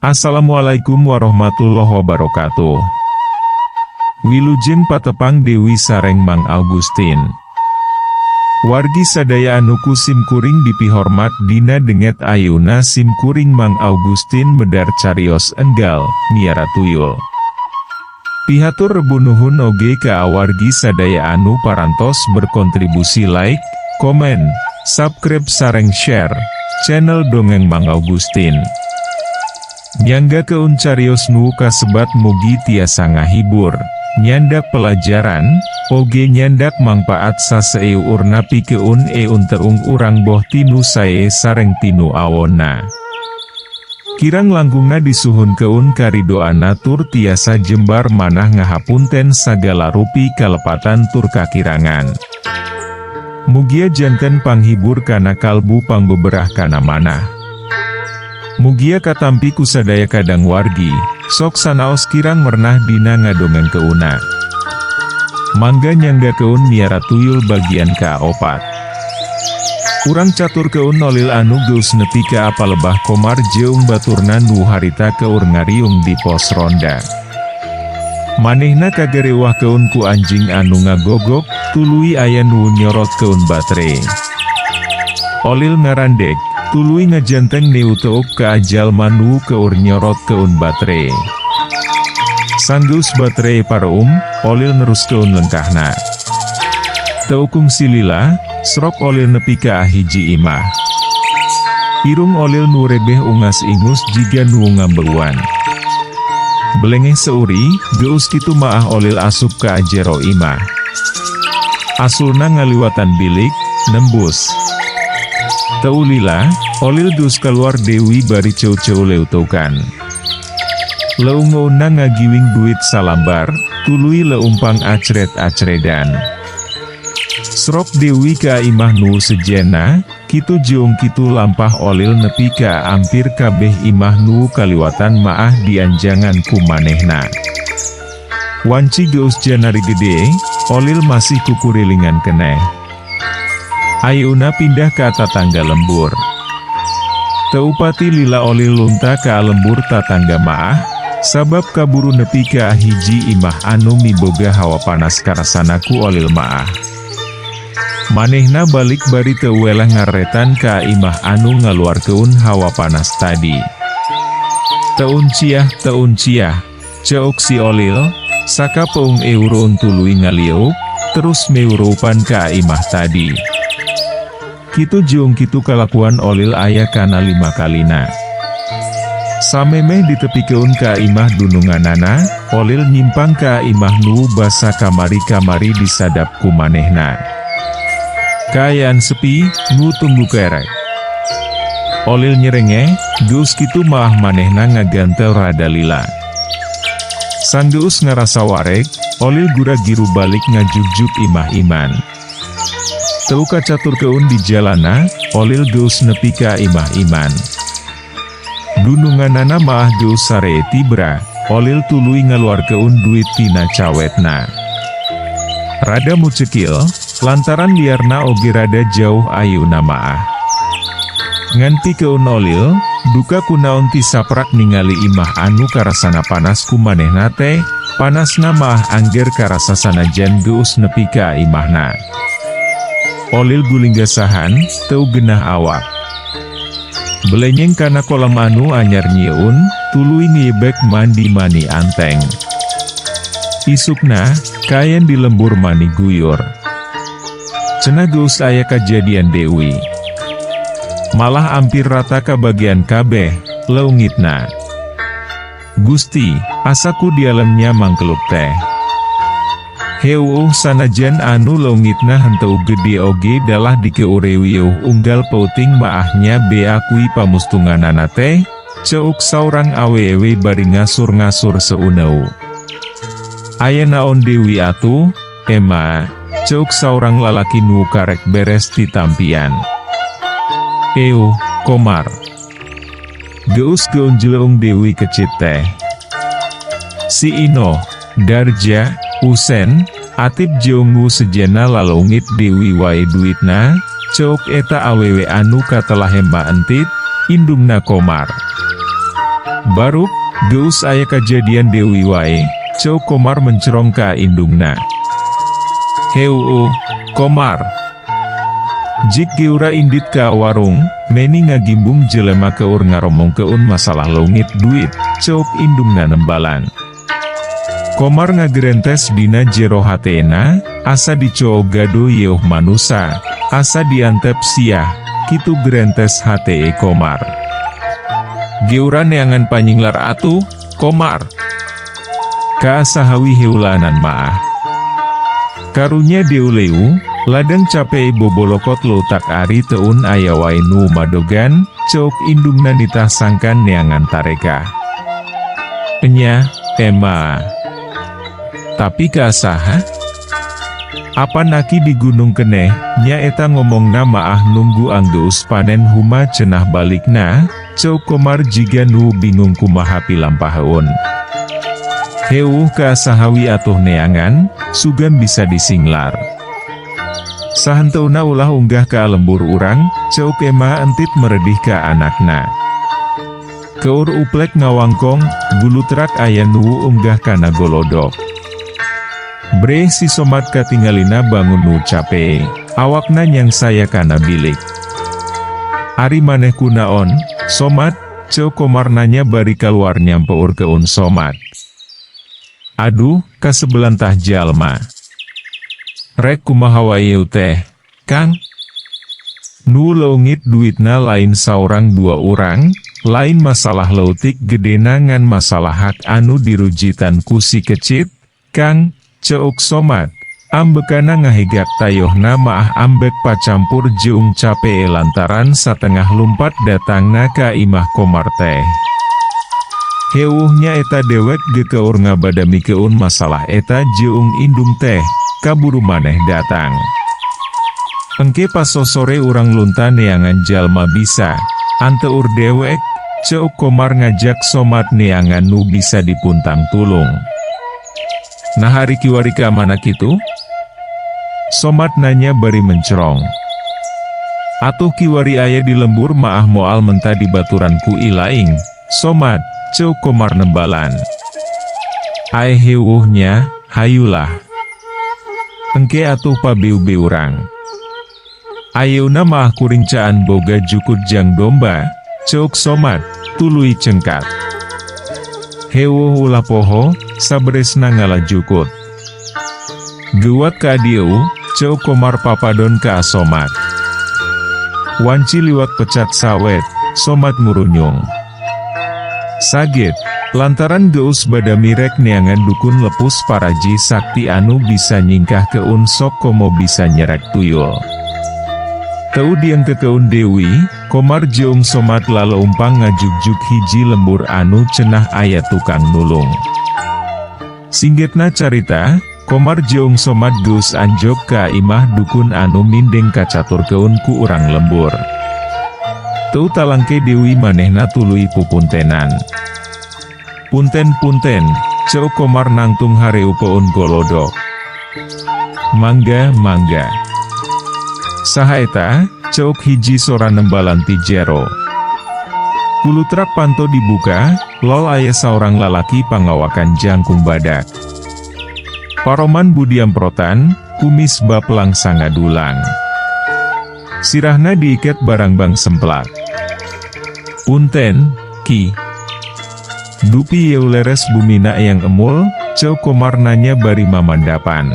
Assalamualaikum warahmatullahi wabarakatuh. Wilujeng patepang Dewi sareng Mang Augustin. Wargi sadaya anu ku simkuring dipihormat, dina dinten ayeuna simkuring Mang Augustin medar carios enggal, miara tuyul. Pihatur rebu nuhun oge ka awargi sadaya anu parantos berkontribusi like, komen, subscribe sareng share channel Dongeng Mang Augustin. Nyanggakeun carios nu kasebat mugi tiasa ngahibur, nyandak pelajaran, oge nyandak mangpaat saseueurna pikeun eunteung urang boh tinu sae sareng tinu awonna. Kirang langkungna disuhunkeun karidoanna tur tiasa jembar manah ngahapunten sagala rupi kalepatan tur kakirangan. Mugia janten panghibur kana kalbu, pangbeberah kana manah. Mugia katampi ku sadaya kadang wargi, sok sanaos kirang mernah dina ngadongengkeunna. Mangga nyanggakeun miara tuyul bagian ka-4. Urang caturkeun Olil anu geus nepi ka palebah Komar jeung baturna nu harita keur ngariung di pos ronda. Manehna kagarewahkeun ku anjing anu ngagogok, tuluy aya nu nyorotkeun batre. Olil ngarandeg, tuluy ngajanteng neuteuk ka jalma nu keur nyorotkeun batre. Sanggeus batre pareum, Olil neruskeun lengkahna. Teu kungsi lila, srok Olil nepi ka hiji imah. Irung Olil nu rebeh ungas-ingus jiga nu ngambeuan. Belengeh seuri, geus kitu maah Olil asup ka jero imah. Asulna ngaliwatan bilik, nembus. Teu lila, Olil geus keluar Dewi bari ceu-ceu leuteukan. Leungeunna ngagiwing duit salambar, tuluy leumpang acret-acredan. Srok Dewi ka imah nu sejenna, kitu jeung kitu lampah Olil nepi ka ampir kabeh imah nu kaliwatan maah dianjangan ku manehna. Wanci geus janari gede, Olil masih kukurilingan keneh. Ayeuna pindah ka tatangga lembur. Teu pati lila Olil lunta ka lembur tatangga maah, sabab kaburu nepi ka hiji imah anu miboga hawa panas karasana ku Olil maah. Manehna balik bari teu weleh ngareretan ka imah anu ngaluarkeun hawa panas tadi. "Teun ciah, teun ciah," ceuk si Olil, sakapeung eureun tuluy ngalieuk, terus meurupan ka imah tadi. Kitu jeung kitu kalakuan Olil aya kana lima kalina. Samemeh ditepikeun ka imah dununganana, Olil nyimpang ka imah nu basa kamari-kamari disadap ku manehna. Kaayaan sepi, nu tunggu kerek. Olil nyerengeh, geus kitu maah manehna ngagantel rada lila. Sanggeus ngarasa wareg, Olil gura-giru balik ngajugjug imah iman. Teu kacaturkeun di jalana, Olil geus nepi ka imah iman. Dununganana maah geus saree tibra, Olil tuluy ngaluarkeun duit tina cawetna. Rada mucekil, lantaran liarna oge rada jauh ayeuna maah. Ngan pikeun Olil, duka kunaon ti saprak ningali imah anu karasana panas ku manehna teh, panasna maah angger karasa sanajan geus nepi ka imahna. Olil gulinggasahan, teu genah awak. Belenyeng kana kolam anu anyar nyieun, tuluy ngiyebek mandi mani anteng. Isukna, kaayaan di lembur mani guyur. Cenah geus aya kajadian deui. Malah ampir rata ka bagian kabeh, leungitna. Gusti, asa ku dialemnya mangkeluk teh. Heueuh, sanajan anu leungitna henteu gede oge dalah dikeurewieuh unggal peuting maahnya beakui pamustunganana teh, ceuk saurang awewe bari ngasur-ngasur seuneu. "Aya naon deui atuh, Ema?" ceuk saurang lalaki nu karek beres ti tampian. "Euh, Komar. Geus geunjleung Dewi kecit teh. Si Ino, Darja, Usen, Atip jeung nu sejenna laleungit deui wae duitna," ceuk eta awewe anu katelah Ema Entit, indungna Komar. Baruk, geus aya kajadian deui wae, ceuk Komar mencerong ka indungna. Heueuh, Komar. Jik geura indit ka warung, meni ngagimbung jelema keur ngaromongkeun masalah leungit duit, ceuk indungna nembalan. Komar ngagerentes dina jero hatena, asa dicoog gado yeuh manusa, asa diantep siah, kitu gerentes hate Komar. Geura neangan panyinglar atuh, Komar. Ka saha wi heulaanan maah. Karunya deuleu, ladang capek bobolokot leutak ari teun aya wae nu madogan, ceuk indungna nitah sangkan neangan tarekah. Enya, ema. Tapi ka saha? Apan aki di gunung keneh, nya eta ngomongna maah nunggu anggeus panen huma cenah balikna, ceuk Komar jiga nu bingung kumaha pilampaheun. Heuh ka saha wi atuh neangan, sugan bisa disinglar. Sahenteuna ulah unggah ka lembur urang, ceuk ema entit meredih ka anakna. Keur uplek ngawangkong, gulutrak aya nu unggah kana golodok. Breh si Somad katingalina bangun nu cape, awakna nyangsaya kana bilik. Ari maneh kunaon, Somad, ceuk Komar nanya bari kaluar nyampeurkeun Somad. Aduh, kasebelan tah jalma. Rek kumaha wae teh, Kang? Nu leungit duitna lain saurang dua urang, lain masalah leutik gedena ngan masalah hak anu dirujitan ku si kecit, Kang, ceuk Somad. Ambekana ngahegak tayohna maah ambek pacampur jeung cape lantaran satengah lumpat datangna ka imah Komar teh. Heueuh nya eta dewek ge keur ngabadamikeun masalah eta jeung indung teh, kaburu maneh datang. Engke pas sosore urang lunta neangan jalma bisa, anteur dewek, ceuk Komar ngajak Somad neangan nu bisa dipuntang tulung. Nah ari kiwari ka mana kitu? Somad nanya bari mencerong. Atuh kiwari aya di lembur maah moal menta dibaturan ku ilaing, Somad, ceuk Komar nembalan. Aeh heueuh nya, hayulah. Engke atuh pabiu-biurang. Ayeuna maah kuring caan boga jukut jang domba, ceuk Somad, tuluy cengkat. Heueuh ulah poho, saberesna ngala jukut. Geuwat ka dieu, ceuk Komar papadon ka Somad. Wanci liwat pecat sawet, Somad ngurunyung. Saget, lantaran geus badami rek neangan dukun lepus paraji sakti anu bisa nyingkahkeun sok komo bisa nyerek tuyul. Teu diengkekeun deui, Komar jeung Somad laleumpang ngajugjug hiji lembur anu cenah aya tukang nulung. Singgetna carita, Komar jeung Somad geus anjog ka imah dukun anu mindeng kacaturkeun ku urang lembur. Teu talangke deui manehna tuluy pupuntenan. Punten-punten, ceuk Komar nangtung hareupeun golodok. Mangga, mangga. Saha eta, ceuk hiji sora nembalan ti jero. Kulutrak panto dibuka, lol aya saurang lalaki pangawakan jangkung badak. Paroman budiamprotan, kumis baplang sangadulang. Sirahna diiket barangbang semplak. Punten, Ki. Dupi yeu leres bumina Eyang Emul, ceuk Komar nanya bari mamandapan.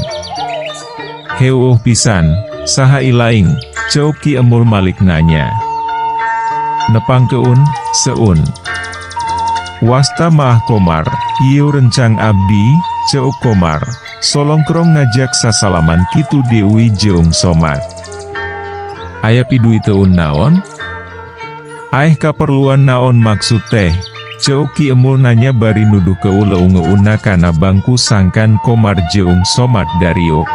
Heueuh pisan, saha ilaing, ceuk Ki Emul malik nanya. Nepangkeun, seun. Wasta maah Komar, ieu rencang abdi, ceuk Komar, solongkrong ngajak sasalaman kitu deui jeung Somad. Aya piduiteun naon? Aeh kaperluan naon maksud teh, ceuk Ki Emul nanya bari nuduhkeun leungeunna kana bangku sangkan Komar jeung Somad dariuk.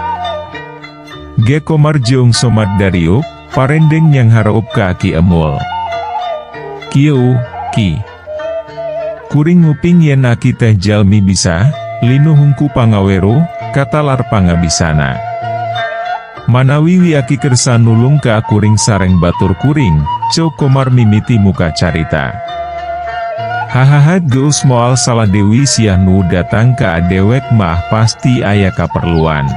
Ge Komar jeung Somad dariuk, parendeng yang hareup ka Ki Emul. Kieu, Ki. Kuring nguping yen aki teh jalmi bisa, linuhung ku pangaweruh, katalar pangabisana. Manawi wi aki kersa nulung ka kuring sareng batur kuring, ceuk Komar mimiti muka carita. Hahaha, geus moal salah deui siah nu datang ka dewek mah pasti aya kaperluan.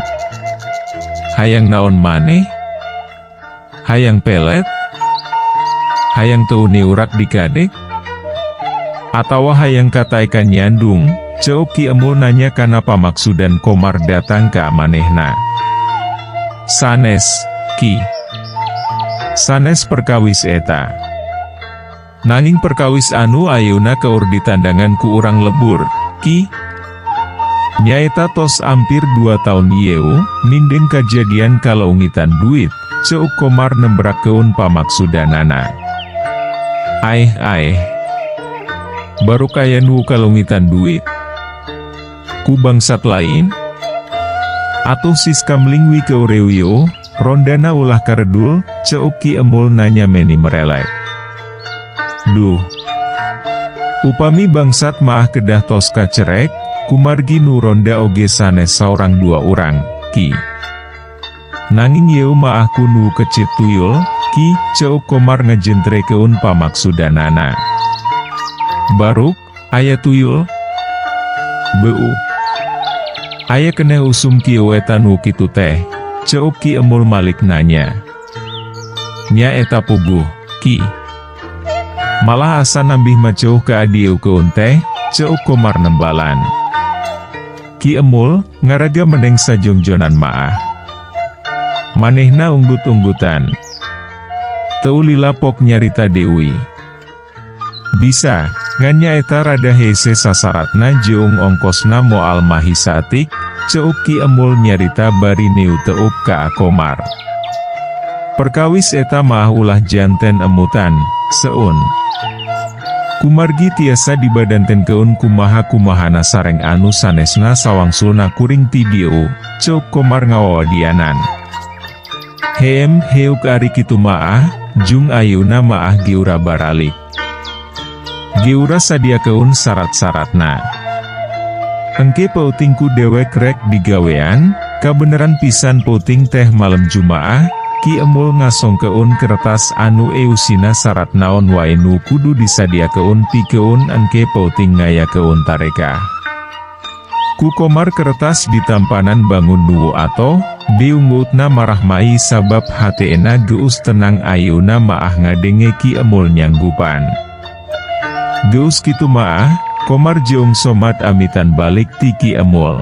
Hayang naon maneh? Hayang pelet? Hayang teu niurak dikadek? Atawa hayang kataekan nyandung? Ceuk Ki Emul nanya kana pamaksudan Komar datang ka manehna. Sanes, Ki. Sanes perkawis eta. Nanging perkawis anu ayeuna keur ditandangan ku urang lembur, Ki. Nyaeta tos ampir 2 taun ieu, mindeng kajadian kaleungitan duit, ceuk Komar nembrakkeun pamaksudanana. Aeh aeh. Baruk aya nu kaleungitan duit. Ku bangsat lain? Atuh siskamling wi keurewieuh, rondana ulah karedul, ceuk Ki Emul nanya meni merelek. Duh. Upami bangsat maah kedah tos kacerek, kumargi nu ronda oge sanes saurang dua urang, Ki. Nanging ieu maah ku nu kecit tuyul, Ki, ceuk Komar ngajentrekeun pamaksudanana. Baruk, aya tuyul? Beu. Aya keneh usum kieu eta nu kitu teh, ceuk Ki Emul malik nanya. Nya eta puguh, Ki. Malah asa nambih maceuh ka dieukeun teh, ceuk Komar nembalan. Ki Emul, ngaraga mendeng sajongjonan maah. Manehna unggut-unggutan. Teu lila pok nyarita deui. Bisa, ngan nyaeta rada hese sasaratna jeung ongkosna moal mahi saeutik, ceuk Ki Emul nyarita bari neuteup ka Komar. Perkawis eta maah ulah janten emutan, seun. Kumargi tiasa dibadantenkeun kumaha-kumahana sareng anu sanesna sawangsulna kuring ti dieu, ceuk Komar ngawawadianan. Heem, heuk ari kitu maah, jung ayeuna maah geura baralik. Geura sadiakeun sarat-saratna. Engke peuting ku dewek rek digawean, kabeneran pisan peuting teh malem Jumaah, Ki Emul ngasongkeun kertas anu eusina sarat naon wae nu kudu disadiakeun pikeun engke peuting ngayakeun tarekah. Ku Komar kertas ditampanan bangun nuwu atoh, biungutna marahmai sabab hatena geus tenang ayeuna maah ngadenge Ki Emul nyanggupan. Geus kitu maah, Komar jeung Somad amitan balik ti Ki Emul.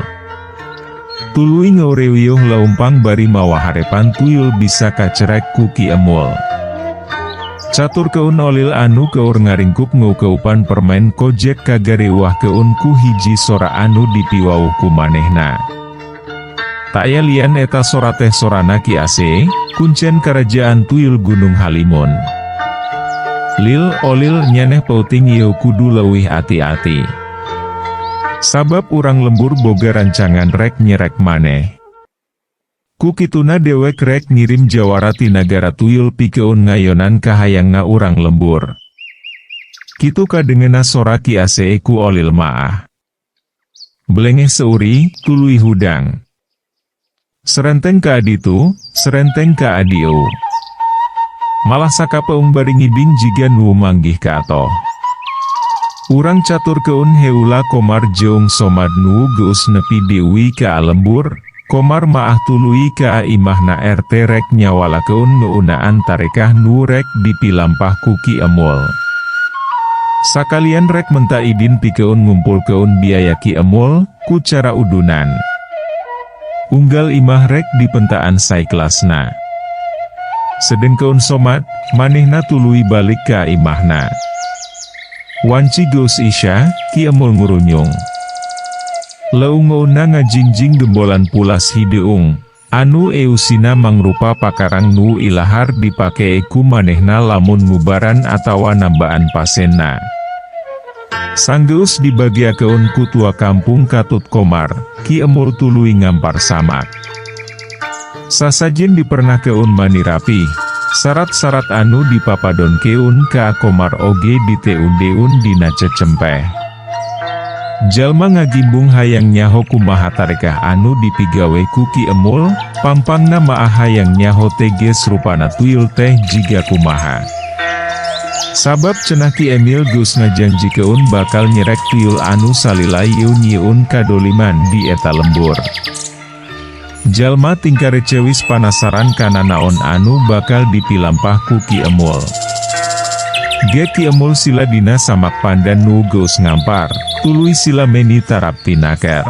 Tuluy ngeureuyeuh leumpang bari mawa harepan tuyul bisa kacerek ku Ki Emul. Caturkeun Olil anu keur ngaringkuk ngaukeupan permen kojek kagareuwahkeun ku hiji sora anu dipiwauh ku manehna. Tak aya lian eta sora teh sorana Ki Ase, kuncen Karajaan Tuyul Gunung Halimun. Lil, Olil, nyaneh peuting ieu kudu leuwih ati-ati. Sabab urang lembur boga rancangan rek nyerek maneh. Ku kituna dewek rek ngirim jawara ti nagara tuyul pikeun ngayonan kahayangna urang lembur. Kitu kadengena sora Ki Ase ku Olil maah. Belengeh seuri, tuluy hudang. Serenteng ka aditu, serenteng ka adieu. Malah sakapeung bari ngibing jiga nu manggih ka atoh. Urang caturkeun heula Komar jeung Somad nu geus nepi deui ka lembur, Komar maah tuluy ka imahna RT rek nyawalakeun ngeunaan tarekah nu rek dipilampah ku Ki Emul. Sakalian rek menta idin pikeun ngumpulkeun biaya Ki Emul, ku cara udunan. Unggal imah rek dipentaan saiklasna. Sedengkeun Somad, manehna tuluy balik ka imahna. Wanci geus Isya, Ki Emul ngurunyung. Leungeunna ngajingjing gembolan pulas hideung, anu eusina mangrupa pakarang nu ilahar dipake ku manehna lamun ngubaran atawa nambaan pasenna. Sanggeus dibagiakeun ku tua kampung katut Komar, Ki Emul tuluy ngampar samak. Sasajen dipernahkeun mani rapih, sarat-sarat anu dipapadonkeun ka Komar oge diteun-deun dina cecempeh. Jalma ngagimbung hayang nyaho kumaha tarekah anu dipigawe ku Ki Emul, pangpangna maah hayang nyaho teges rupana tuyul teh jiga kumaha. Sabab cenah Ki Emil geus ngajanjikeun bakal nyerek tuyul anu salila ieu nyieun kadoliman di eta lembur. Jalma tingkarecewis panasaran kana naon anu bakal dipilampah ku Ki Emul. Ge Ki Emul sila dina samak pandan nu geus ngampar, tuluy sila meni tarap tinaker.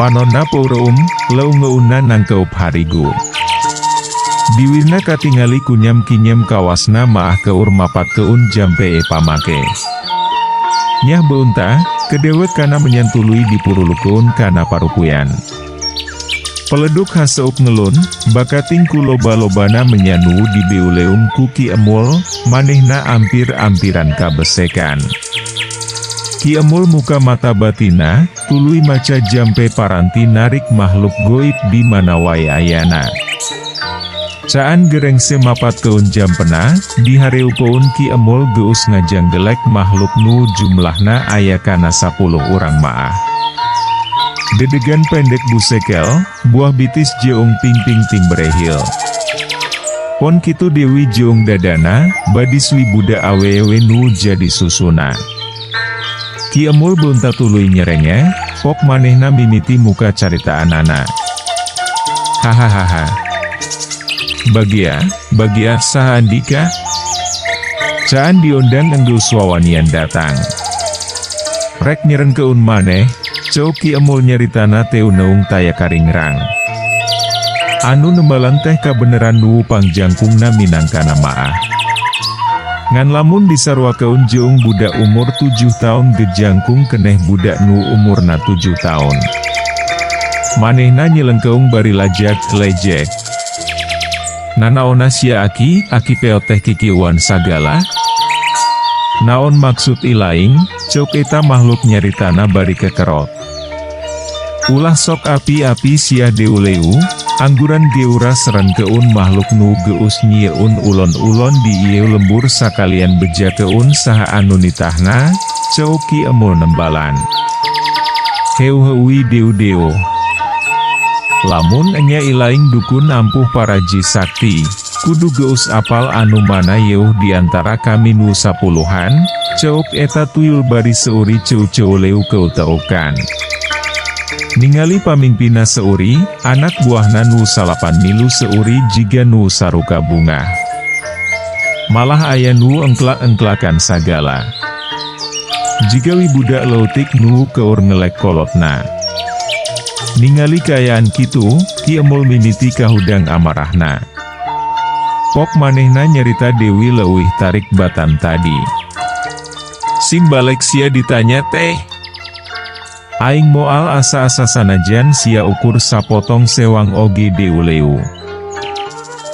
Panonna peureum, leungeunna nangkeup harigu. Biwirna katingali kunyam-kinyem kawasna maah keur mapatkeun jampe pamake. Nyah beunta, kedewek kana menyan tuluy dipurulukeun kana parupuyan. Peleduk haseuk ngelun, bakating ku loba-lobana menyan nu dibeuleum ku Ki Emul, manehna ampir-ampiran kabesekan. Ki Emul muka mata batina, tuluy maca jampe paranti narik makhluk goib di mana wae ayana. Caan gerengse mapatkeun jampena, dihareupeun Ki Emul geus ngajanggelek makhluk nu jumlahna aya kana 10 urang maah. Dedegan pendek busekel, buah bitis jeung pingping timbrehil. Pon kitu deui jeung dadana, badis budak awewe nu jadi susuna. Ki Emul beunta tuluy nyerenge, pok manehna mimiti muka caritaanana. Hahaha. Bagia, bagia saha andika? Caan diondang enggeus wawanian datang. Rek nyerengkeun maneh, ceuk Ki Emul nyaritana teu neung taya karingrang. Anu nembalan teh kabeneran nu pangjangkungna minangkana maah. Ngan lamun disaruakeun jeung budak umur 7 taun gejangkung keneh budak nu umurna 7 taun. Manehna nyelengkeung bari lajak lejek. Nanaona sia aki, aki peot teh kikieuan sagala? Naon maksud ilaing, ceuk eta makhluk nyaritana bari kekerot. Ulah sok api-api sia deuleu, angguran geura serenkeun makhluk nu geus nyieun ulon-ulon di ieu lembur sakalian bejakeun saha anu nitahna, ceuk Ki Emul nembalan. Heu-heui deu-deu. Lamun enya ilaing dukun ampuh paraji sakti, kudu geus apal anu mana yeuh di antara kami nu sapuluhan, ceuk eta tuyul bari seuri ceu-ceuleu keuteukan. Ningali pamingpinna seuri, anak buahna nu salapan milu seuri jiga nu saruka bungah. Malah aya nu engklak-engklakan sagala. Jiga budak leutik nu keur ngelek kolotna. Ningali kaayaan kitu, Ki Emul mimiti kahudang amarahna. Pok manehna nyarita deui leuwih tarik batan tadi. Sing balek sia ditanya teh. Aing moal asa-asa sanajan sia ukur sapotong sewang oge deuleu.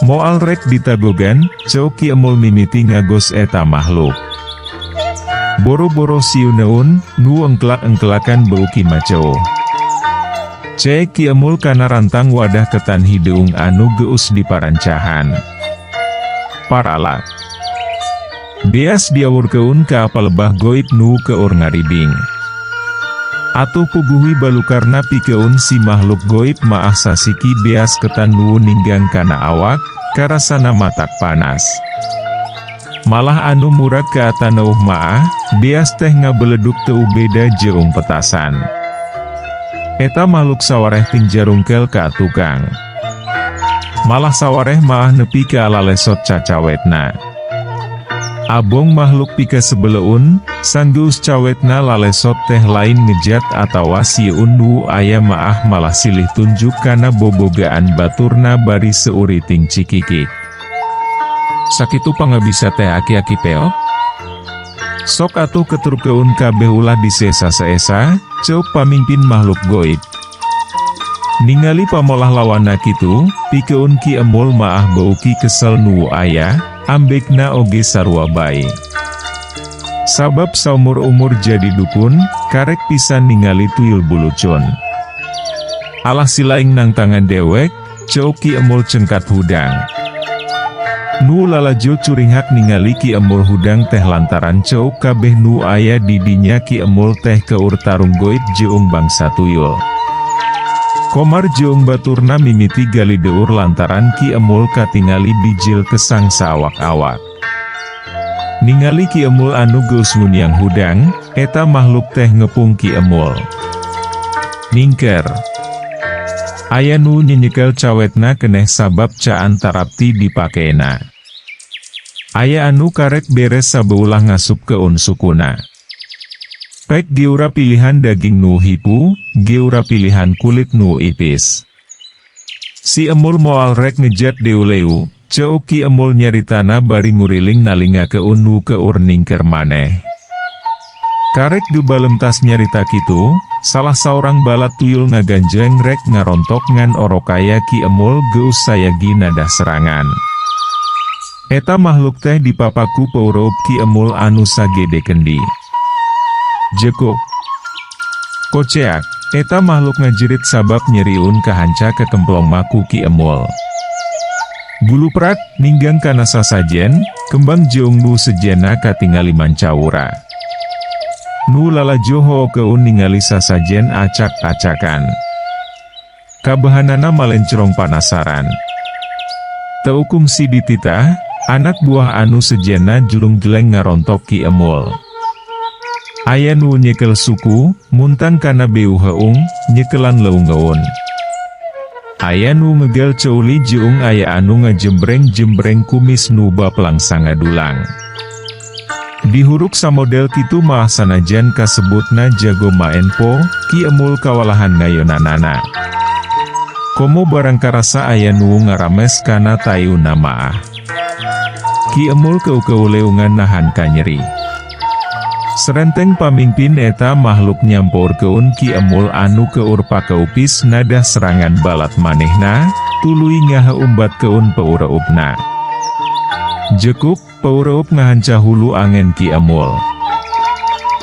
Moal rek ditagogan, ceuk Ki Emul mimiti ngagos eta makhluk. Boro-boro siuneun, nu engklak-engklakan beuki maceuh. Ceuk Ki Emul kana rantang wadah ketan hideung anu geus diparancahan. Paralak. Beas diawurkeun ka palebah goib nu keur ngaribing. Atuh puguh wi balukarna pikeun si makhluk goib maah sasiki beas ketan nu ninggang kana awak, karasana matak panas. Malah anu murag ka ataneuh maah, beas teh ngabeleduk teu beda jeung petasan. Eta makhluk sawareh ting jarungkel ka tukang. Malah sawareh maah nepi ka lalesot cacawetna. Abong makhluk pika sebeleun, sanggeus cawetna lalesot teh lain ngejat atawa sieun nu aya maah malah silih tunjuk kana bobogaan baturna bari seuri ting cikikik. Sakitu pangabisa teh aki-aki peot? Sok atuh keturkeun kabeh ulah disesa-seesa, ceuk pamimpin makhluk goib. Ningali pamolah lawanna kitu, pikeun Ki Emul maah beuki kesel nu aya, ambekna oge sarua bae. Sabab saumur-umur jadi dukun, karek pisan ningali tuyul bulucun. Alah silaing nang tangan dewek, ceuk Ki Emul cengkat hudang. Nu lalajo curinghak ningali Ki Emul hudang teh lantaran ceuk kabeh nu aya di dinya Ki Emul teh keur tarung goib jeung bangsa tuyul. Komar jeung baturna mimiti galideur lantaran Ki Emul katingali bijil kesang saawak-awak. Ningali Ki Emul anu geus nguniang hudang, eta makhluk teh ngepung Ki Emul. Ningker. Aya nu nyenyekel cawetna keneh sabab caan tarapti dipakena. Aya anu karek beres sabeulah ngasupkeun sukuna. Pek geura pilihan daging nu hipu, geura pilihan kulit nu ipis. Si Emul moal rek ngejat deuleu, ceuk Ki Emul nyaritana bari nguriling nalingakeun nu keur ningker maneh. Karek dubalemtas nyarita kitu, salah saurang balad tuyul ngaganjeng rek ngarontok ngan orokaya Ki Emul geus sayagi nadah serangan. Eta makhluk teh dipapak ku peureup Ki Emul anu sagede kendi. Jekuk. Koceak, eta makhluk ngajerit sabab nyeriun kahanca kekemplong maku Ki Emul. Guluprak, ninggang kana sasajen, kembang jeung nu sejenna katingali mancawura. Nu lalajo hookeun ningali sasajen acak-acakan. Kabehanana malencrong panasaran. Teu kungsi dititah, anak buah anu sejenna julung-jeleng ngarontok Ki Emul. Aya nu nyekel suku, muntang kana beu heung, nyekelan leungeun. Aya nu ngegel ceuli jeung aya anu ngajembreng-jembreng kumis nu baplang sangadulang. Dihuruk samodel kitu mah sanajan kasebutna jago maenpo, Ki Emul kawalahan ngayonanana. Komo barang karasa aya nu ngarames kana tayuna maah. Ki Emul keukeuh leungan nahan kanyeri. Serenteng pamingpin eta makhluk nyampourkeun Ki Emul anu keur pakeupis nadah serangan balad manehna, tuluy ngaheumbatkeun peureupna. Jekuk, peureup ngahanca hulu angen Ki Emul.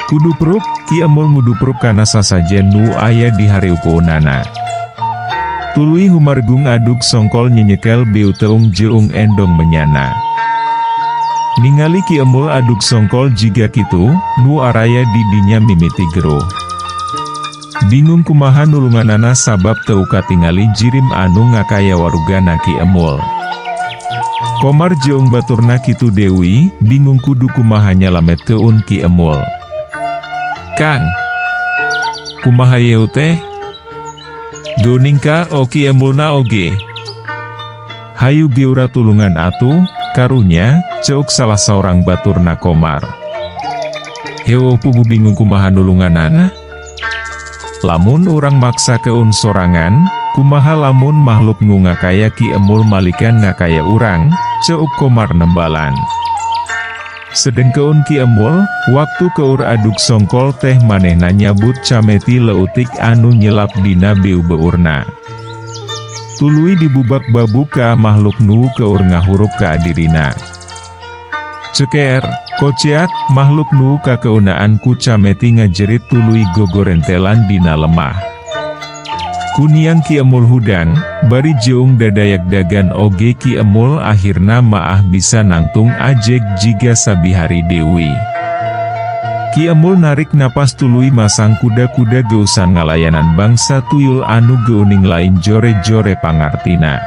Kudupruk, Ki Emul ngudupruk kana sasajen nu aya di hareupeunana. Tuluy humargung adug songkol nyenyekel beuteung jeung endong menyana. Ningali Ki Emul adug songkol jiga kitu, nu araya di dinya mimiti geruh. Bingung kumaha nulunganana sabab teu katingali jirim anu ngakaya warugana Ki Emul. Komar jeung baturna kitu deui, bingung kudu kumaha nyalametkeun Ki Emul. Kang! Kumaha yeu teh? Geuning ka o Ki Emulna oge. Hayu geura tulungan atuh, karunya, ceuk salah saurang baturna Komar. Heueuh, puguh bingung kumaha nulunganana? Lamun urang maksakeun sorangan, kumaha lamun makhluk nu ngakaya Ki Emul malikan ngakaya urang, ceuk Komar nembalan. Sedengkeun Ki Emul, waktu keur adug songkol teh manehna nyabut cameti leutik anu nyelap dina beu beurna. Tuluy dibubak-babuk ka makhluk nu keur ngahuruk ka dirina. Ceker, koceak, makhluk nu kakeunaan ku cameti ngajerit tuluy gogorentelan dina lemah. Kuniang Ki Emul hudang, bari jeung dadayak-dagan oge Ki Emul akhirna maah bisa nangtung ajeg jiga sabihari deui. Ki Emul narik napas tuluy masang kuda-kuda geusan ngalayanan bangsa tuyul anu geuning lain jore-jore pangartina.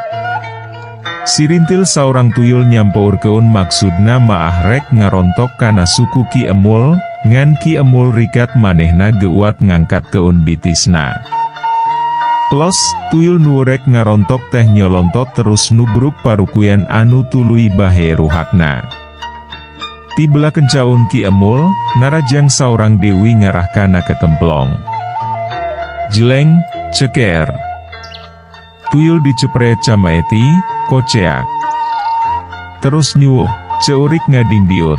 Sirintil saurang tuyul nyampourkeun maksudna maah rek ngarontok kana suku Ki Emul, ngan Ki Emul rikat manehna geuat ngangkatkeun bitisna. Los, tuyul nu rek ngarontok teh nyolontot terus nubruk parukuyan anu tuluy bahe ruhakna. Ti belah kencaun Ki Emul, narajang saurang deui ngarah kana ketemplong. Jeleng, ceker. Tuyul dicepret camaeti, koceak. Terus nyuwuh, ceurik ngadingdiut.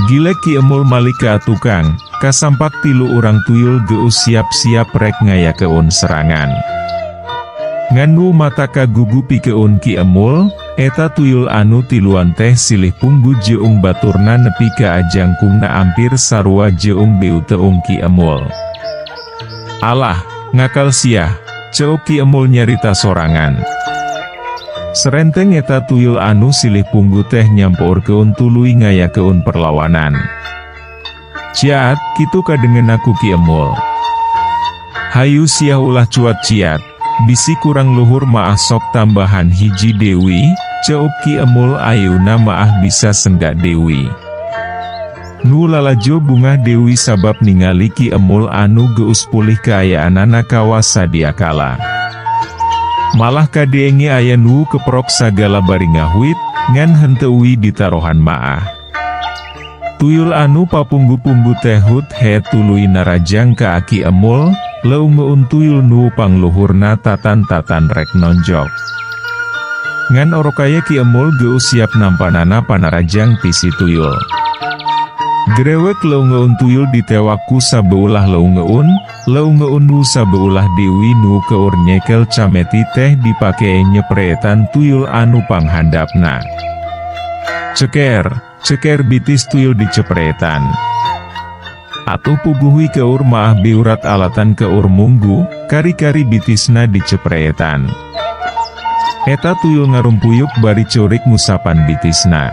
Gilek Ki Emul malik ka tukang, kasampak tilu urang tuyul geus siap-siap rek ngayakeun serangan. Ngan nu mata kagugu pikeun Ki Emul, eta tuyul anu tiluan teh silih punggu jeung baturna nepi ka ajangkungna ampir sarua jeung beuteung Ki Emul. "Alah, ngakal siah," ceuk Ki Emul nyarita sorangan. Serenteng eta tuyul anu silih punggu teh nyampourkeun tuluy ngayakeun perlawanan. Ciat, kitu kadengena ku Ki Emul. "Hayu siah, ulah cuat ciat, bisi kurang luhur maah sok tambahan hiji deui," Ceuk Ki Emul ayeuna maah bisa senggak Dewi. Nu lalajo bungah Dewi sabab ningali Ki Emul anu geus pulih kaayaanana kawas sadiakala. Malah kadenge aya nu keprok sagala bari ngahuit, ngan henteu uih ditarohan maah. Tuyul anu papunggu-punggu teh hut he tuluy narajang ka Aki Emul, leungeun tuyul nu pangluhurna tatan-tatan rek nonjok. Ngan orokaya Ki Emul geus siap nampanana panarajang ti si tuyul. Grewek leungeun tuyul ditewak ku sabeulah leungeun, leungeun nu sabeulah Dewi nu keur nyekel cameti teh dipake nyepretan tuyul anu panghandapna. Ceker, ceker bitis tuyul dicepretan. Atuh puguh wi keur maah beurat alatan keur munggu, kari-kari bitisna dicepretan. Eta tuyul ngarumpuyuk bari ceurik ngusapan bitisna.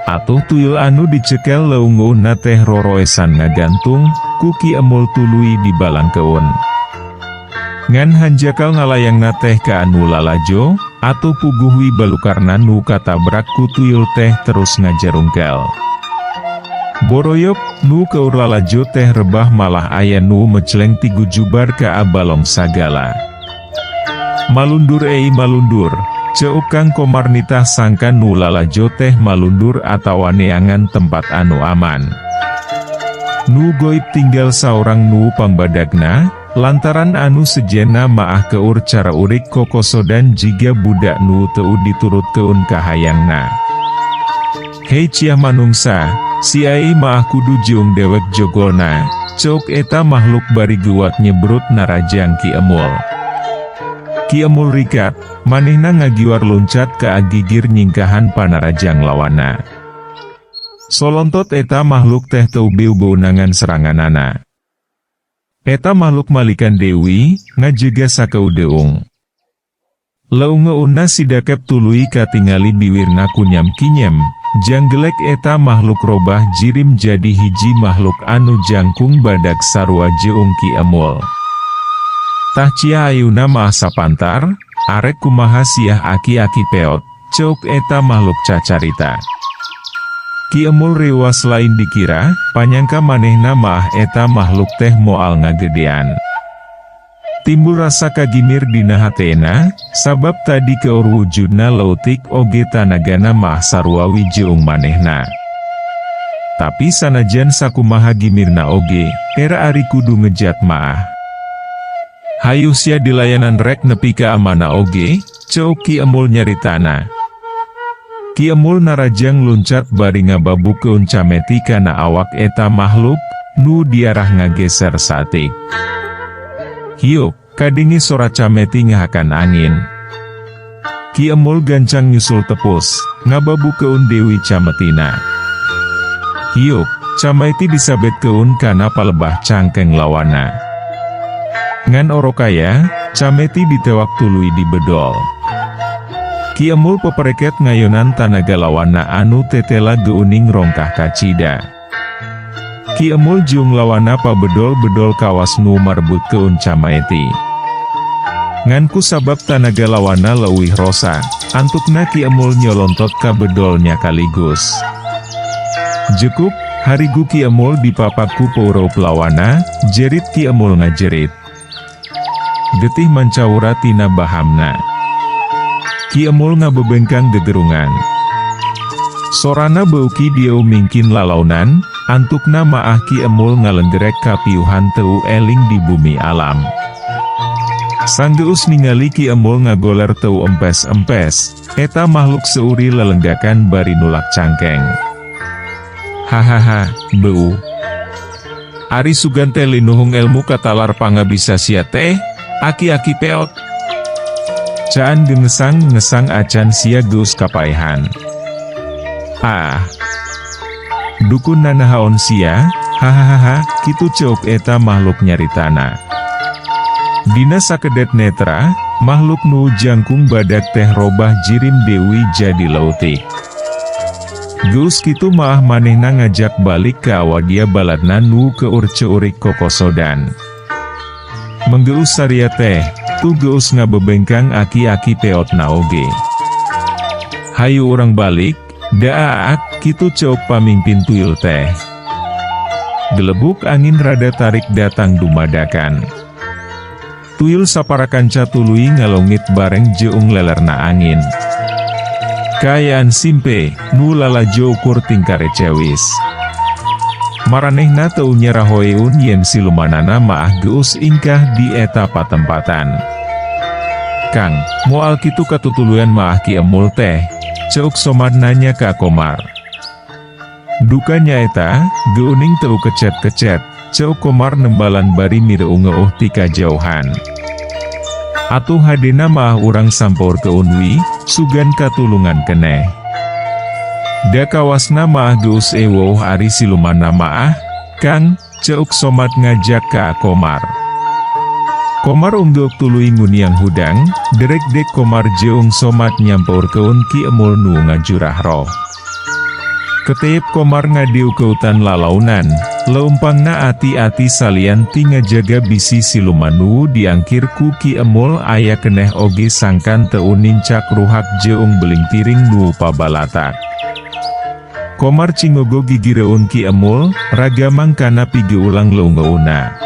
Atuh tuyul anu dicekel leungeunna teh roroesan ngagantung, ku Ki Emul tuluy dibalangkeun. Ngan hanjakal ngalayangna teh ka anu lalajo, atuh puguh wi balukarna nu katabrak ku tuyul teh terus ngajarungkel. Boroyok, nu keur lalajo teh rebah malah aya nu mecleng tigujubar ka abalong sagala. Malundur ei malundur, ceuk Kang Komar nitah sangkan nu lalajo teh malundur atawa neangan tempat anu aman. Nu goib tinggal saurang nu pangbadagna, lantaran anu sejenna maah keur careurik kokosodan jiga budak nu teu diturutkeun kahayangna. Hei ciah manungsa, siai maah kudu jeung dewek jogolna, ceuk eta makhluk bari guat nyebrut narajang Ki Emul. Ki Emul rikat, manehna ngagiwar loncat ka agigir nyingkahan panarajang lawana. Solontot eta makhluk teh teu beu-beunangan seranganana. Eta makhluk malikan Dewi, ngajega sakeudeung. Leungeunna sidakep tuluy katingali biwirna kunyam kinyem, janggelek eta makhluk robah jirim jadi hiji makhluk anu jangkung badak sarua jeung Ki Emul. Tah cia ayeuna mah sapantar, arek kumaha siah aki-aki peot, ceuk eta makhluk cacarita. Ki Emul rewas lain dikira, panyangka manehna maah eta makhluk teh moal ngagedean. Timbul rasa kagimir dina hatena, sabab tadi keur wujudna leutik oge tanagana maah sarua wi jeung manehna. Tapi sanajan sakumaha gimirna oge, era ari kudu ngejat maah. Hayu sia dilayanan rek nepi ka amana oge, ceuk Ki Emul nyaritana. Ki Emul narajang luncat bari ngababukeun cameti kana awak eta makhluk, nu diarah ngageser satik. Hiuk, kadenge sora cameti ngahakan angin. Ki Emul gancang nyusul tepus, ngababukeun Dewi cametina. Hiuk, cameti disabetkeun kana palebah cangkeng lawana. Ngan orokaya, cameti ditewak tuluy dibedol. Ki Emul pepereket ngayonan tanaga lawana anu tetela geuning rongkah kacida. Ki Emul jeung lawana pabedol-bedol kawas nu marebutkeun camaeti. Ngan ku sabab tanaga lawana leuwih rosa, antukna Ki Emul nyolontot ka bedolnya kaligus. Jekuk, harigu Ki Emul dipapak ku peureup lawana, jerit Ki Emul ngajerit. Getih mancawura tina bahamna. Ki Emul ngabebengkang gegerungan. Sorana beuki dieu mingkin lalaunan, antukna maah Ki Emul ngalenggerek kapiuhan teu eling di bumi alam. Sanggeus ningali Ki Emul ngagoler teu empes-empes, eta makhluk seuri lelenggakan bari nulak cangkeng. Hahaha, beu. Ari sugan teh linuhung ilmu katalar pangabisa sia teh, aki-aki peot. Caan gengesang ngesang acan sia geus kapaehan. Ah. Dukun nanahaon sia, hahaha, kitu ceuk eta makhluk nyaritana. Dina sakedet netra, makhluk nu jangkung badak teh robah jirim Dewi jadi leutik. Geus kitu maah manehna ngajak balik ka awadia baladna nu keur ceurik kokosodan. Menggeus saria teh, tu geus ngabebengkang aki-aki peot na oge. Hayu urang balik, da Aak, kitu ceuk pamingpin tuyul teh. Gelebuk angin rada tarik datang dumadakan. Tuyul saparakanca tuluy ngalongit bareng jeung lelerna angin. Kaayaan simpe, nu lalajo ukur tingkare cewis. Maranehna teu nyarahoeun yen silumanana maah geus ingkah di eta patempatan. Kang, moal kitu katutuluyan maah Ki Emul teh, ceuk Somad nanya ka Komar. Duka nyaeta, geuning teu kecet-kecet, ceuk Komar nembalan bari mireungeuh ti kajauhan. Atuh hadena maah urang sampeurkeun wi, sugan katulungan keneh. Da kawasna maah geus eweuh ari silumanna maah, Kang, ceuk Somad ngajak ka Komar. Komar unggeuk tuluy nguniang hudang, derek-dek Komar jeung Somad nyampeurkeun Ki Emul nu ngajurah roh. Keteyep Komar ngadiukeutan lalaunan, leumpangna ati-ati salian ti ngajaga bisi siluman nu diangkir ku Ki Emul aya keneh oge sangkan teu nincak ruhak jeung beling piring nu pabalatak. Komar cingogo gigireun Ki Emul, ragamang kana pigeulang leungeunna.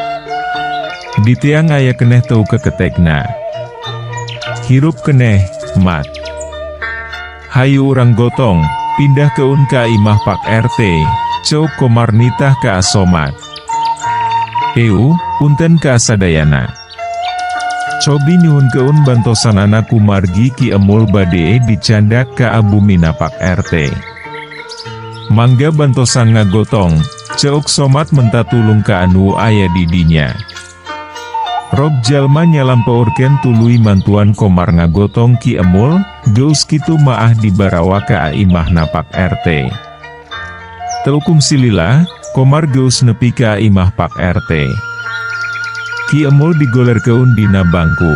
Diteang aya keneh teu keketekna. Hirup keneh, Mat. Hayu urang gotong, pindahkeun ka imah Pak RT, ceuk Komar nitah ka Somad. Eu, punten ka sadayana. Cobi nyuhunkeun bantosanana kumargi Ki Emul bade dicandak ka bumina Pak RT. Mangga bantosan ngagotong, ceuk Somad menta tulung ka anu aya di dinya. Rog jalma nyalampeurkeun tuluy mantuan Komar ngagotong Ki Emul, geus kitu maah dibarawa ka imahna Pak RT. Teu kungsi lila, Komar geus nepi ka imah Pak RT. Ki Emul digolerkeun dina bangku.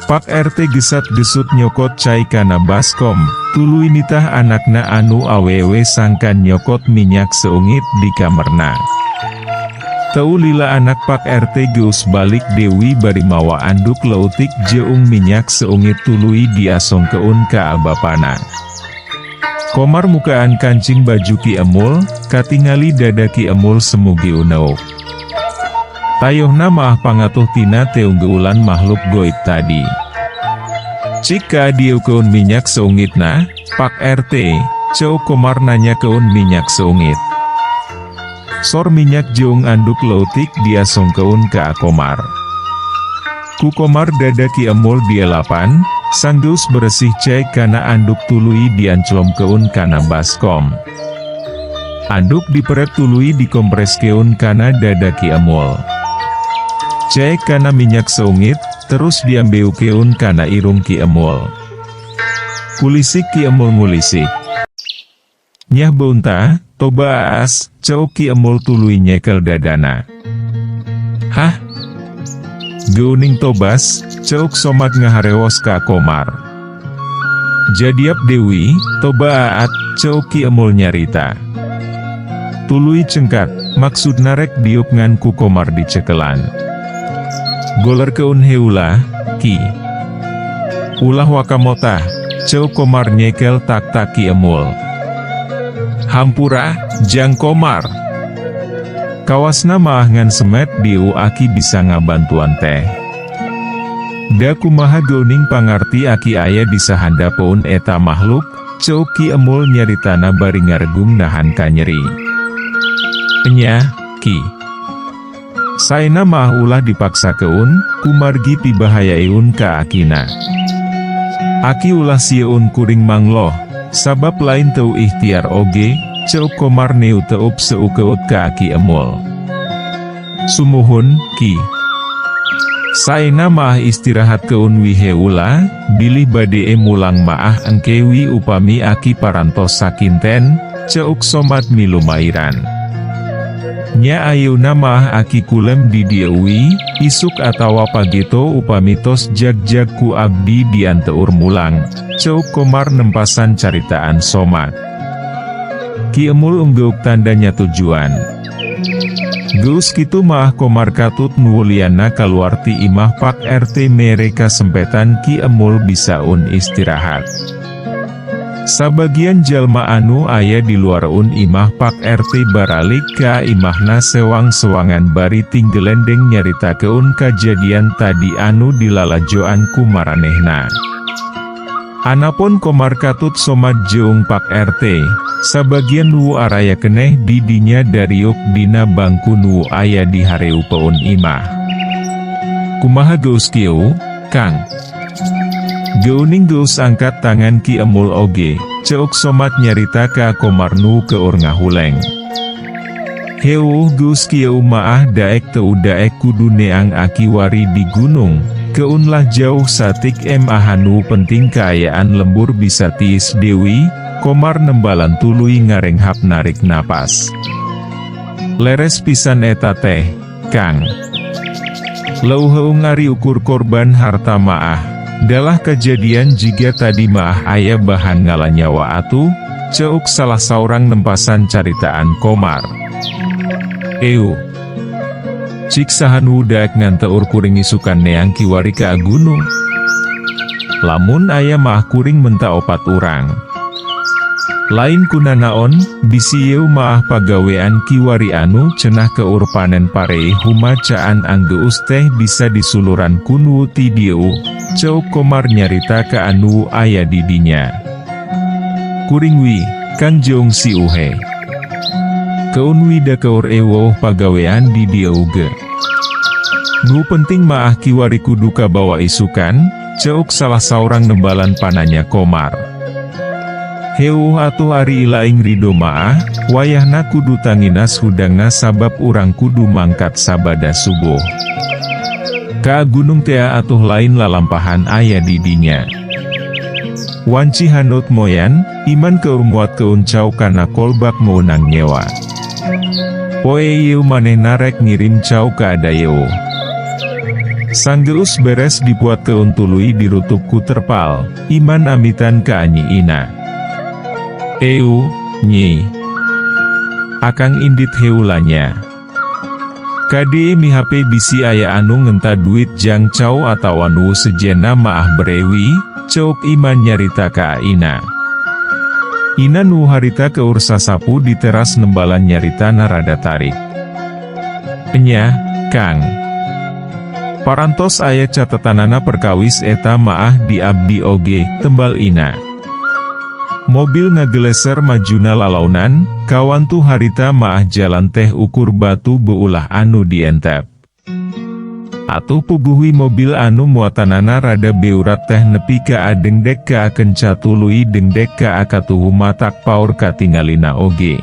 Pak RT gesat-gesut nyokot cai kana baskom, tuluy nitah anakna anu awewe sangkan nyokot minyak seungit di kamerna. Teu lila anak Pak RT geus balik deui bari mawa anduk leutik jeung minyak seungit tuluy diasongkeun ka bapana. Komar mukaan kancing baju Ki Emul, katingali dada Ki Emul semu geuneuk. Tayohna maah pangatuh tina teunggeulan makhluk goib tadi. Cik kaadieukeun minyak seungitna, Pak RT, ceuk Komar nanyakeun minyak seungit. Sor minyak jeung anduk leutik diasongkeun ka Komar. Ku Komar dada Ki Emul dielapan, sanggeus beresih cai kana anduk tuluy dianclomkeun kana baskom. Anduk diperet tuluy dikompreskeun kana dada Ki Emul. Cai kana minyak seungit, terus diambeukeun kana irung Ki Emul. Kulisik Ki Emul ngulisik. Nyah beunta, toba aas, ceuk Ki Emul tuluy nyekel dadana. Hah? Geuning tobas, ceuk Somad ngaharewos ka Komar. Jadiap deui, toba aat, ceuk Ki Emul nyarita. Tuluy cengkat, maksudna rek diuk ngan ku Komar dicekelan. Golerkeun heula, Ki. Ulah waka motah, ceuk Komar nyekel tak-tak Ki Emul. Hampura, Jang Komar. Kawasna maah ngan semet diu aki bisa ngabantuan teh. Da kumaha geuning pangarti aki aya di sahandapeun eta makhluk, ceuk Ki Emul nyaritana bari ngaregung nahan kanyeri. Enya, Ki. Saena maah ulah dipaksakeun, kumargi pibahayaeun ka akina. Aki ulah sieun kuring mangloh, sabab lain teu ikhtiar oge, ceuk Komar neuteup seukeut ka Aki Emul. Sumuhun, Ki. Saena maah istirahatkeun wi heula, bilih bade mulang maah engke wi upami aki parantos sakinten, ceuk Somad milumairan. Nya ayeuna maah aki kulem di dieu wi, isuk atawa pageto upami tos jag-jag ku abdi dianteur mulang, ceuk Komar nempasan caritaan Somad. Ki Emul unggeuk tanda nyatujuan. Geus kitu maah Komar katut nuwuliana kaluar ti imah Pak RT mere kasempetan Ki Emul bisaun istirahat. Sabagian jalma anu aya di luareun imah Pak RT baralik ka imahna sewang-sewangan bari tinggelendeng nyaritakeun kajadian tadi anu dilalajoan ku maranehna. Anapon Komar katut Somad jeung Pak RT, sabagian nu araya keneh di dinya dariuk dina bangku nu aya di hareupeun imah. Kumaha geus kieu, Kang? Geuning geus angkat tangan Ki Emul oge, ceuk Somad nyarita ka Komar nu keur ngahuleng. Heuh, geus kieu maah daek teu daek kudu neang aki wari di gunung, keun lah jauh satik mah nu penting kaayaan lembur bisa tiis deui, Komar nembalan tuluy ngarenghap narik napas. Leres pisan eta teh, Kang. Leuheung ari ukur korban harta maah, dalah kejadian jiga tadi maah aya bahan ngala nyawa atuh, ceuk salah saurang nempasan caritaan Komar. Euh. Cik saha nu daek nganteur kuring isukan neang kiwari ka gunung? Lamun aya maah kuring menta opat urang. Lain kunanaon, bisi yeu maah pagawean kiwari anu cenah keur panen pare huma caan anggeus teh bisa disuluran ku nu ti dieu, ceuk Komar nyarita ka anu aya di dinya. Kuring wi, Kang jeung si Uhe. Keun wi da keur euweuh pagawean di dieu ge. Nu penting maah kiwari kudu kabawa isukan, ceuk salah saurang nembalan pananya Komar. Heuh atuh ari ilaing ridho maah, wayahna kudu tanginas hudangna sabab urang kudu mangkat sabada subuh. Ka gunung tea atuh lain lalampahan aya di dinya. Wanci hanut moyan, Iman keur muatkeun cau kana kolbak meunang nyewa. Poe ieu manehna rek ngirim cau ka Adayeu. Sanggeus beres dipuatkeun tuluy dirutup ku terpal, Iman amitan ka Anyi Ina. Eu, Nyi. Akang indit heula nya. Kade mihape bisi aya anu ngenta duit jang cau atawa nu sejenna maah bere wi, ceuk Iman nyarita ka Ina. Ina nu harita keur sasapu di teras nembalan nyaritana rada tarik. Enya, Kang. Parantos aya catetanana perkawis eta maah di abdi oge, tembal Ina. Mobil ngageleser majuna lalaunan, kawantu harita maah jalan teh ukur batu beulah anu dientep. Atuh puguh wi mobil anu muatanana rada beurat teh nepi ka dengdek ka kenca tuluy dengdek ka akatuhu matak paur katingalina oge.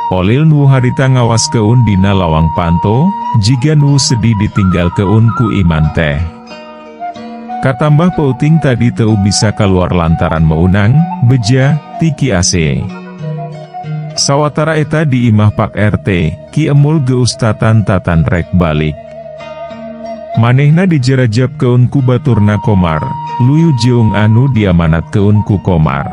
Olil nu harita ngawaskeun dina lawang panto, jiga nu sedih ditinggalkeun ku Iman teh. Katambah peuting tadi teu bisa keluar lantaran meunang beja, ti Ki Ase. Sawatara eta di imah Pak RT, Ki Emul geus tatan-tatan rek balik. Manehna dijerajapkeun ku baturna Komar, luyu jeung anu diamanatkeun ku Komar.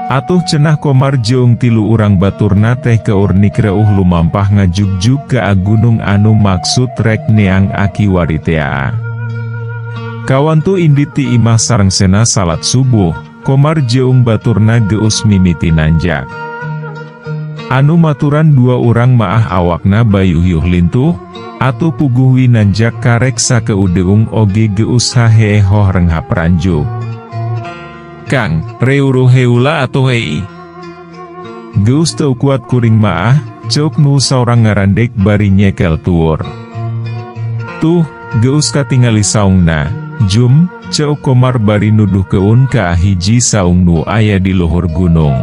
Atuh cenah Komar jeung tilu urang baturna teh keur nikreuh lumampah ngajugjug ka gunung anu maksud rek neang aki wari tea. Kawantu indit ti imah sarangsena salat subuh, Komar jeung baturna geus mimiti nanjak. Anu maturan dua urang maah awakna bayuhyuh lintuh, atuh puguh wi nanjak karek sakeudeung oge geus hahehoh renghap ranjuk. Kang, reuruh heula atuh hei. Geus teu kuat kuring maah, ceuk nu saurang ngarandek bari nyekel tuur. Tuh, geus katingali saungna, Jum, ceuk Komar bari nuduhkeun ka hiji saung nu aya di luhur gunung.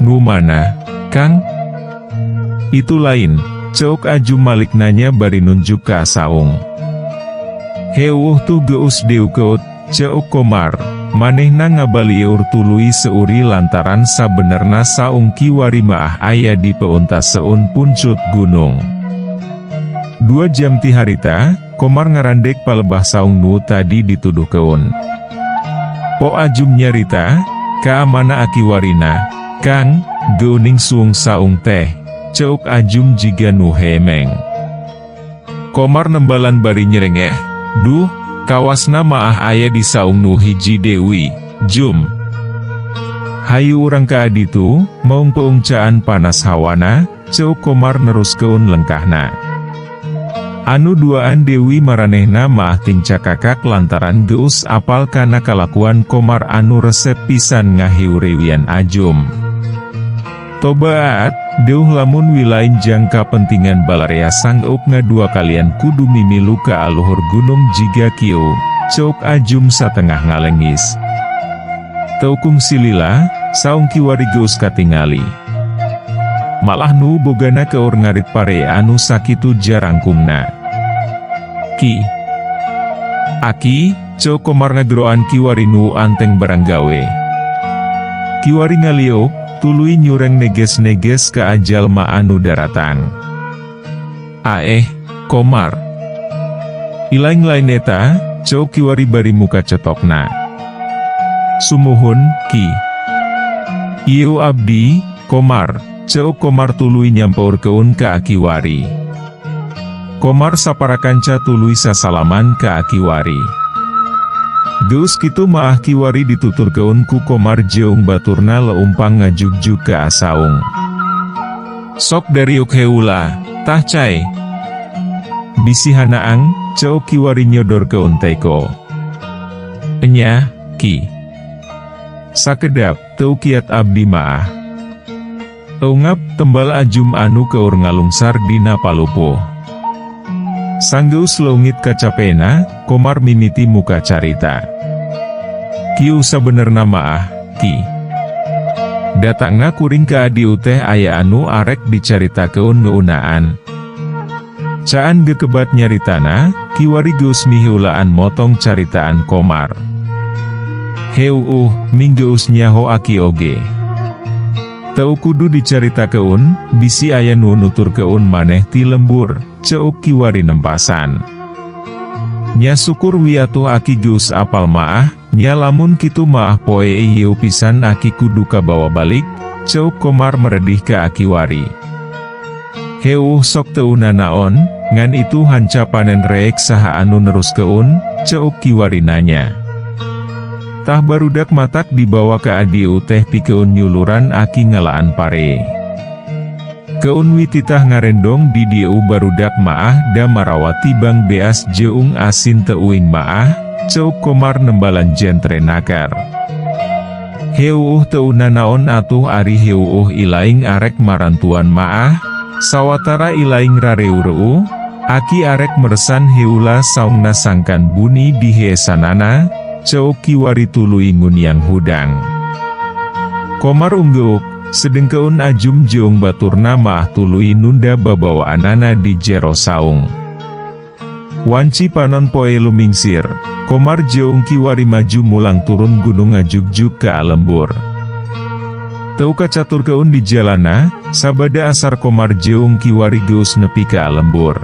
Nu mana, Kang? Itu lain, ceuk Ajum malik nanya bari nunjuk ka saung. Heuh tuh geus deukeut, ceuk Komar, manehna ngabalieur tuluy seuri lantaran sabenerna saung kiwari maah aya di peuntaseun puncut gunung. 2 jam ti harita, Komar ngarandek palebah saung nu tadi dituduhkeun. Po Ajum nyarita, ka mana aki warina, Kang? Geuning suung saung teh, ceuk Ajum jiga nu hemeng. Komar nembalan bari nyerengeh, duh, kawasna maah aya di saung nu hiji deui. Jum. Hayu urang ka aditu, maung peung caan panas hawana, ceuk Komar neruskeun lengkahna. Anu duaan Dewi maranehna maah tingcakakak lantaran geus apal kana kalakuan Komar anu resep pisan ngaheurewian Ajum. Tobaat, deuh lamun wilain jang kapentingan balarea sangeup ngadua kalian kudu mimilu ka aluhur gunung jiga kieu, ceuk Ajum satengah ngalengis. Teu kungsi lila, saung kiwari geus katingali. Malah nu bogana keur ngarit pare anu sakitu jarangkungna. Ki. Aki, ceuk Komar ngageroan kiwari nu anteng barang gawe. Kiwari ngaliuk, tuluy nyureng neges-neges ka jalma anu daratang. Aeh, Komar. Ilaing lain eta, ceuk kiwari bari muka cetokna. Sumuhun, Ki. Ieu abdi, Komar, ceuk Komar tuluy nyampeurkeun ka Akiwari. Komar saparakanca tuluy sasalaman ka Akiwari. Geus kitu maah kiwari dituturkeun ku Komar jeung baturna leumpang ngajugjug ka saung. Sok dariuk heula, tah cai. Bisi hanaang, ceuk kiwari nyodorkeun teko. Enya, Ki. Sakedap, teu kiat abdi maah. Eungap, tembal Ajum anu keur ngalungsar dina palupuh. Sanggeus leungit kacapena, Komar mimiti muka carita. Kieu sabenerna maah, Ki. Datangna kuring ka adieu teh aya anu arek dicaritakeun ngeunaan. Caan gekebat nyaritana, kiwari geus miheulaan motong caritaan Komar. Heuuh, ming geus nyaho aki oge. Teu kudu dicaritakeun, bisi aya nu nuturkeun maneh ti lembur, ceuk kiwari nempasan. Nya syukur wi atuh aki geus apal maah, nya lamun kitu maah poe ieu pisan aki kudu kabawa balik, ceuk Komar meredih ka akiwari. Heuuh sok teu nanaon, ngan itu hanca panen reek saha anu neruskeun, ceuk kiwari nanya. Tah barudak matak dibawa ka adieu teh pikeun nyuluran aki ngalaan pare. Keun wi titah ngarendong di dieu barudak maah da marawa tibang beas jeung asin teuing maah, ceuk Komar nembalan jentre nakar. Heuuh teu nanaon atuh ari heuuh ilaing arek marantuan maah, sawatara ilaing rareureuu, aki arek meresan heula saungna sangkan buni diheesanana, ceuk kiwari tuluy nguniang hudang. Komar unggeuk, sedengkeun Ajum jeung baturna maah tuluy nunda babawaanana di jero saung. Wanci panon poe lumingsir, Komar jeung kiwari maju mulang turun gunung ngajugjug ka lembur. Teu kacaturkeun di jalana, sabada asar Komar jeung kiwari geus nepi ka lembur.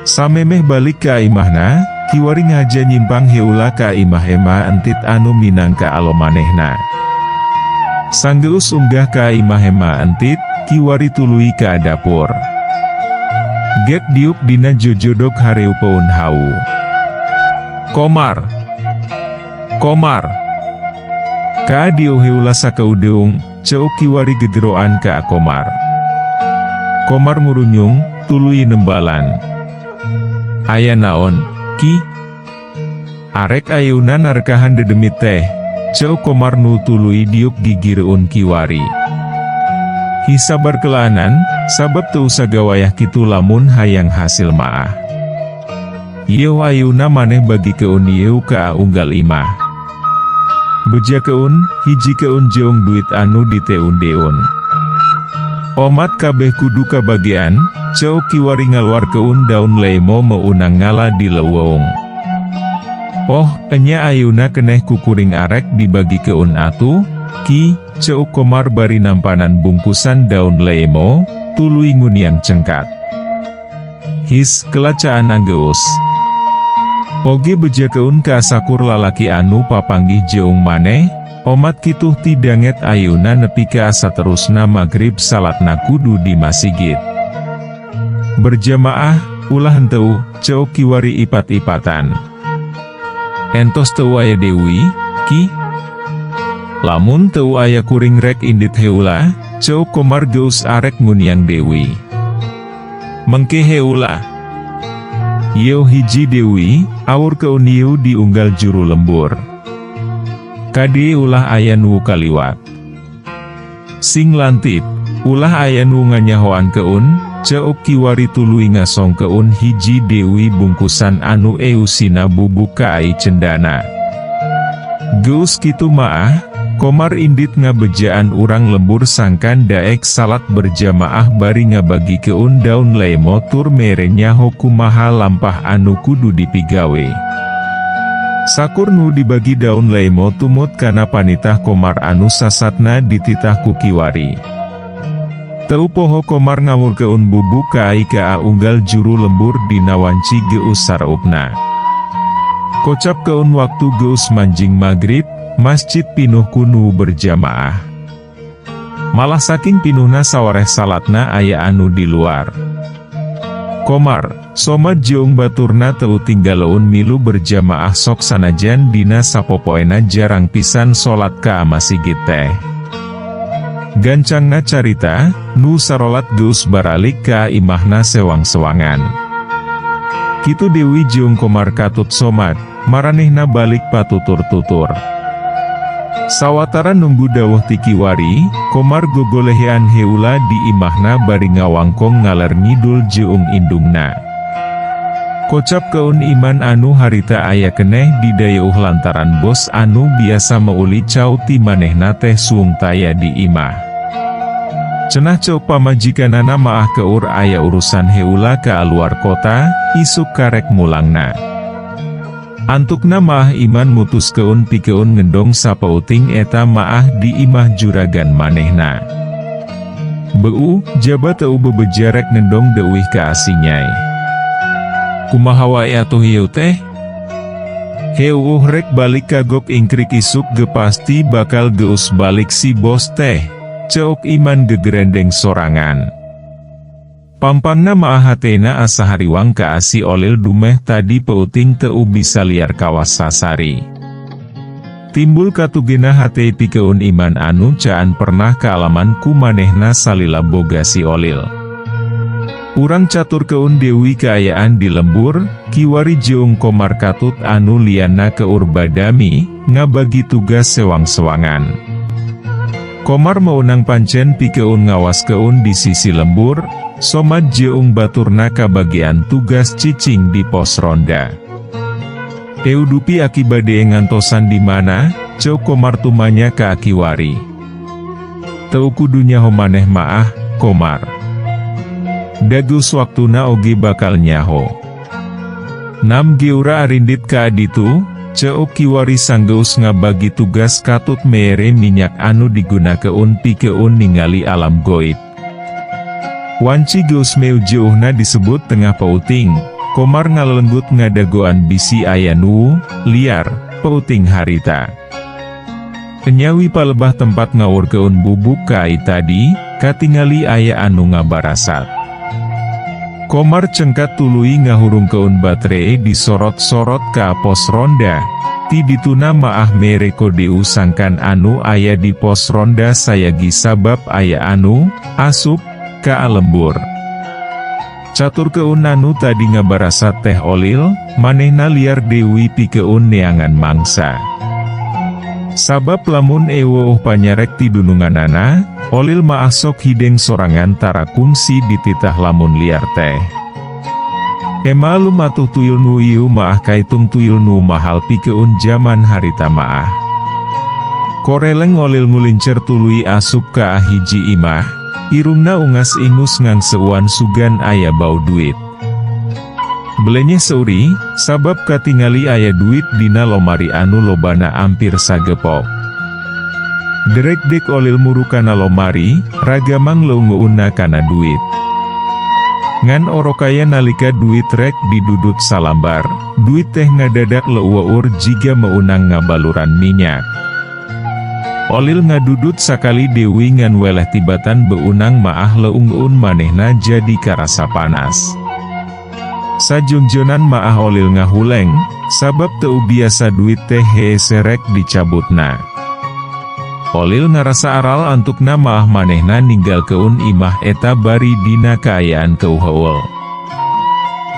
Samemeh balik ka imahna, kiwari ngahaja nyimpang heula ka imah ema entit anu minangka alomanehna. Sanggeus unggah ka imah ema entit, kiwari tuluy ka dapur. Gek diuk dina jojodok hareupeun hawu. Komar! Komar! Ka dieu heula sakeudeung, ceuk kiwari gegeroan ka Komar. Komar ngurunyung, tuluy nembalan. Aya naon, Ki? Arek ayeuna narekahan dedemit teh, ceuk Komar nu tuluy diuk gigireun kiwari. Hi sabar kelaanan, sabab teu usah gawayah kitu lamun hayang hasil maah. Ieu ayeuna maneh bagikeun ieu ka unggal imah. Bejakeun, hijikeun jeung duit anu diteun-deun. Omat kabeh kudu kabagian, ceuk kiwari ngaluarkeun daun lemo meunang ngala di leuweung. Oh, enya ayeuna keneh kukuring arek dibagikeun atuh, Ki, ceuk Komar bari nampanan bungkusan daun lemo, tuluy nguniang cengkat. His, kelacaan anggeus. Oge bejakeun ka sakur lalaki anu papanggih jeung maneh, omat kituh ti danget ayeuna nepi ka saterusna magrib salatna kudu di masigit. Berjamaah, ulah henteu, ceuk kiwari ipat-ipatan. Entos teu aya deui, Ki? Lamun teu aya kuring rek indit heula, ceuk Komar geus arek nguniang Dewi. Mengke heula. Yeuh hiji Dewi, awurkeun ieu di unggal juru lembur. Kade ulah aya nu kaliwat. Sing lantip, ulah aya nu nganyahoankeun, ceuk kiwari tuluy ngasongkeun hiji Dewi bungkusan anu eusina bubuk kaai cendana. Geus kitu maah, Komar indit ngabejaan urang lembur sangkan daek salat berjamaah bari ngabagikeun daun lemo tur mere nyaho kumaha lampah anu kudu dipigawe. Sakur nu dibagi daun lemo tumut kana panitah Komar anu sasatna dititah ku kiwari. Teu poho Komar ngawurkeun bubuk kaai ka unggal juru lembur dina wanci geus sareupna. Kocapkeun waktu geus manjing magrib, masjid pinuh ku nu berjamaah. Malah saking pinuhna sawareh salatna aya anu di luar. Komar, Somad jeung baturna teu tinggaleun milu berjamaah sok sanajan dina sapopoena jarang pisan salat ka masigit teh. Gancangna carita, nu sarolat geus baralik ka imahna sewang-sewangan. Kitu Dewi jeung Komar katut Somad, maranehna balik patutur-tutur. Sawatara nunggu dawuh ti kiwari, Komar gogolehean heula di imahna bari ngawangkong ngaler ngidul jeung indungna. Kocapkeun Iman anu harita aya keneh di dayeuh lantaran bos anu biasa meuli cau ti manehna teh suung taya di imah. Cenah ceuk pamajikanana maah keur aya urusan heula ka luar kota, isuk karek mulangna. Antukna maah Iman mutuskeun pikeun ngendong sapeuting eta maah di imah juragan manehna. Beu, jaba teu bebeja rek ngendong deuih ka asinyai. Kumaha wae atuh ieu teh? Heuuh rek balik kagok ingkrik isuk ge pasti bakal geus balik si bos teh, ceuk Iman gegerendeng sorangan. Pampangna maah hatena asa hariwang ka si Olil dumeh tadi peuting teu bisa liar kawas sasari. Timbul katugena hate pikeun Iman anu caan pernah kaalaman ku manehna salila boga si Olil. Urang caturkeun Dewi kaayaan di lembur, kiwari jeung Komar katut anu lianna keur badami, ngabagi tugas sewang-sewangan. Komar meunang pancen pikeun ngawaskeun di sisi lembur, Somad jeung baturna kabagian tugas cicing di pos ronda. Eu dupi aki bade ngantosan di mana, ceuk Komar tumanya ka kiwari. Teu kudu nyaho maneh maah, Komar. Da geus waktuna oge bakal nyaho. Nam geura arindit ka ditu, ceuk kiwari sanggeus ngabagi tugas katut mere minyak anu digunakeun pikeun ningali alam goib. Wanci geus meu jeuhna disebut tengah peuting, Komar ngalelenggut ngadagoan bisi aya nu, liar, peuting harita. Kenyawi palebah tempat ngawurkeun bubuk kai tadi, katingali aya anu ngabarasat. Komar cengkat tuluy ngahurungkeun baterai disorot-sorot ka pos ronda, ti dituna maah mere kodeu sangkan anu aya di pos ronda sayagi sabab aya anu, asup, ka lembur. Caturkeun anu tadi ngabarasat teh Olil, manehna liar deui pikeun neangan mangsa. Sabab lamun eweuh panyarek ti dununganana, Olil maah sok hideng sorangan tara kungsi dititah lamun liar teh. Emalum atuh tuyul nu ieu maah kaitung tuyul nu mahal pikeun jaman harita maah. Koreleng Olil ngulincer tuluy asup ka hiji imah, irungna ungas-ingus ngangseuan sugan aya bau duit. Belenyeh seuri, sabab katingali aya duit dina lomari anu lobana ampir sagepok. Derek-dek Olil muru kana lomari, ragamang leungeunna kana duit. Ngan orokaya nalika duit rek didudut salambar, duit teh ngadadak leueur jiga meunang ngabaluran minyak. Olil ngadudut sakali deui ngan weleh tibatan beunang maah leungeun manehna jadi karasa panas. Sajongjonan maah Olil ngahuleng, sabab teu biasa duit teh heese rek dicabutna. Olil ngarasa aral antukna maah manehna ninggalkeun imah eta bari dina kaayaan keuheul.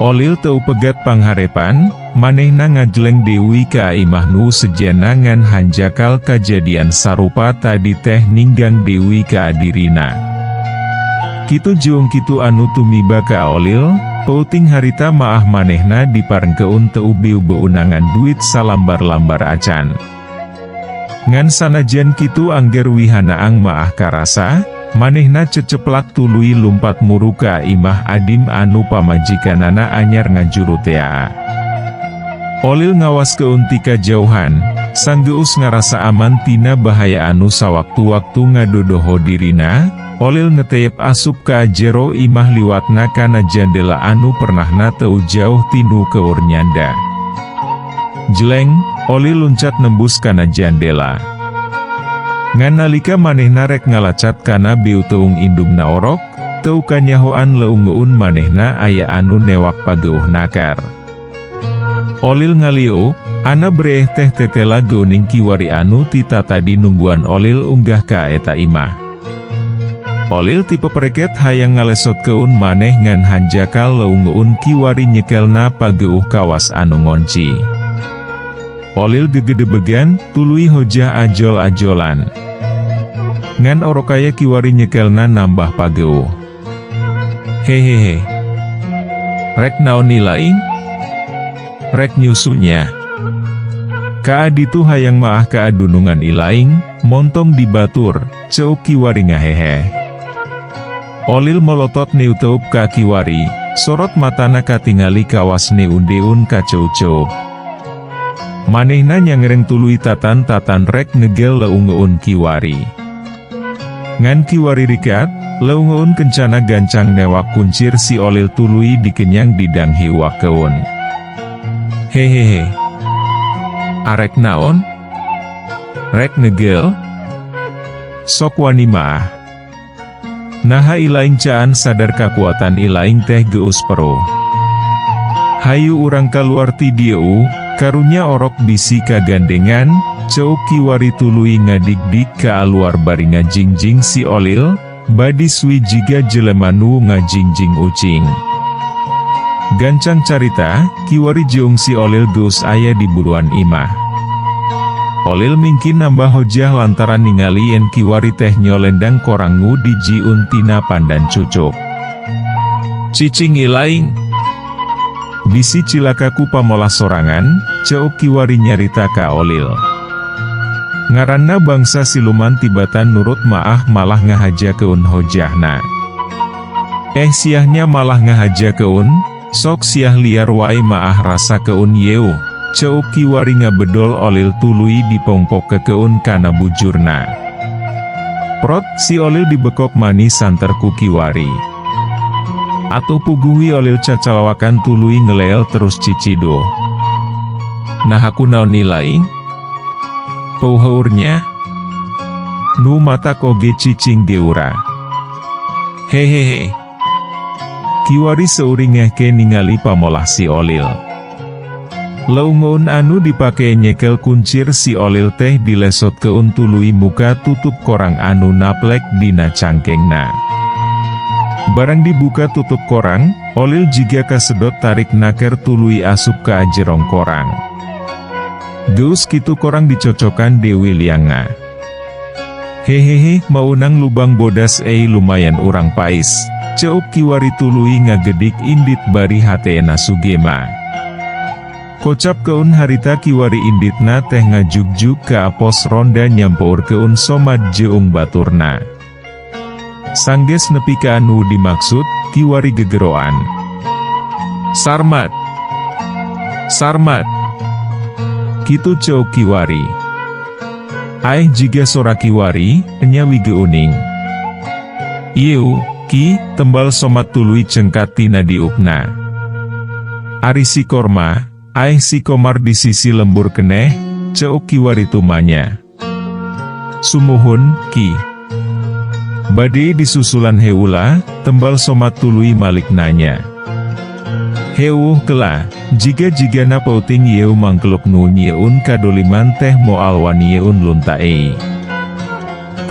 Olil teu pegat pangharepan, manehna ngajleng deui ka imah nu sejenna ngan hanjakal kajadian sarupa tadi teh ninggang deui ka dirina. Kitu jeung kitu anu tumiba ka Olil, peuting harita maah manehna diparengkeun teu beu-beunangan duit salambar-lambar acan. Ngan sanajan kitu angger wihanaang maah karasa, manehna ceceplak tuluy lumpat muru ka imah adim anu pamajikanana anyar ngajuru tea. Olil ngawaskeun ti kajauhan, sanggeus ngarasa aman tina bahaya anu sawaktu-waktu ngadodoho dirina, Olil ngeteyep asup ka jero imah liwatna kana jandela anu pernahna teu jauh tinu keur nyanda. Jleng, Olil luncat nembus kana jandela. Ngan nalika manehna rek ngalacat kana beuteung indungna orok, teu kanyahoan leungeun manehna aya anu newak pageuh nakar. Olil ngaliuk, ana breeh teh tetela geuning kiwari anu ti tatadi nungguan Olil unggah ka eta imah. Olil tipe pereket hayang ngalesotkeun maneh ngan hanjakal leungeun kiwari nyekelna pageuh kawas anu ngonci. Olil gegedebegan, tuluy hojah ajol-ajolan. Ngan orokaya kiwari nyekelna nambah pageuh. Hehehe. Rek naon ilaing? Rek nyusunya. Ka ditu hayang maah kaadunungan ilaing, montong di batur, ceuk kiwari ngahehe. Olil molotot neuteup ka kiwari, sorot matana katingali kawas neundeun kaceuceuk. Manehna nyangereng tuluy tatan-tatan rek ngegel leungeun kiwari. Ngan kiwari rikat, leungeun kencana gancang newak kuncir si Olil tuluy dikenyang didang hiwakeun. Hehehe. Arek naon? Rek ngegel? Sok wani maah. Naha ilaing caan sadar kakuatan ilaing teh geus peruh. Hayu urang kaluar ti dieu, karunya orok bisi kagandengan, ceuk kiwari tuluy ngadigdig ka aluar bari ngajingjing si Olil, badi suwi jiga jelema nu ngajingjing ucing. Gancang carita, kiwari jeung si Olil geus aya di buruan imah. Olil mingkin nambah hojah lantaran ningali yen kiwari teh nyolendang korang nu dijiun tina pandan cucuk. Cicing ilaing. Bisi cilaka ku pamolah sorangan, ceuk kiwari nyarita ka Olil. Ngaranna bangsa siluman tibatan nurut maah malah ngahajakeun hojahna. Eh siahnya malah ngahajakeun, sok siah liar wae maah rasakeun yeuh, ceuk kiwari ngabedol Olil tuluy dipongpok kekeun kana bujurna. Prot, si Olil dibekok mani santer ku kiwari. Atuh puguhi Olil cacalawakan tuluy ngeleel terus ciciduh. Nah aku naon ilaing? Pauhaurnya? Nu matak oge cicing geura. Hehehe. Kiwari seuri ngehke ningali pamolah si Olil. Leungeun anu dipake nyekel kuncir si Olil teh dilesotkeun tuluy muka tutup korang anu naplek dina cangkengna. Barang dibuka tutup korang, Olil jiga kasedot tarik naker tuluy asup ka jerong korang. Geus kitu korang dicocokan deui liangna. Hehehe, maunang lubang bodas ei lumayan urang pais, ceuk kiwari tuluy ngagedik indit bari hatena sugema. Kocap keun harita kiwari inditna teh ngajugjug ka pos ronda nyampeurkeun Somad jeung baturna. Sanggeus nepi ka anu dimaksud, kiwari gegeroan. Sarmat! Sarmat! Kitu ceuk kiwari. Aeh jiga sora kiwari, enya wigeuning. Ieu, ki, tembal Somad tuluy cengkat tina diukna. Ari si Korma, aeh si Komar di sisi lembur keneh, ceuk kiwari tumanya. Sumuhun, ki. Bade disusulan heula, tembal Somad tuluy malik nanya. Heuh kela, jiga-jigana pauting yeu mangkeluk nu nyieun kadoliman teh moal wanieun lunta ei.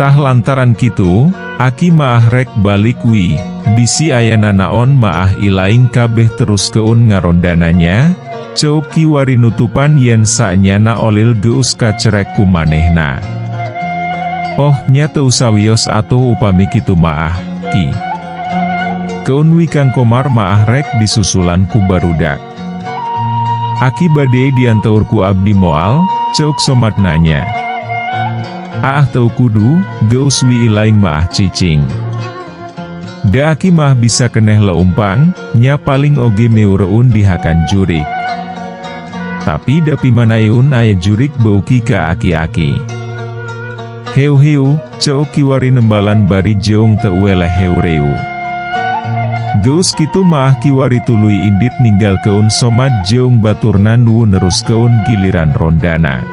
Tah lantaran kitu, aki maah rek balik wi, bisi aya nanaon maah ilaing kabeh teruskeun ngarondana nya, ceuk kiwari nutupan yen saenyana Olil geus kacerek ku manehna. Oh, nya teu sawios atuh upami kitu maah, Ki. Keun wi Kang Komar maah rek disusulan ku barudak. Aki bade dianteur ku abdi moal, ceuk Somad nanya. Aah teu kudu, geus wi ilaing maah cicing. Da aki mah bisa keneh leumpang, nya paling oge meureun dihakan jurik. Tapi da pimanaeun aya jurik beuki ka aki-aki. Heu-heu, ceuk kiwari nembalan bari jeung teu weleh heureuy. Geus kitu maah kiwari tuluy indit ninggalkeun Somad jeung baturna nu neruskeun giliran rondana.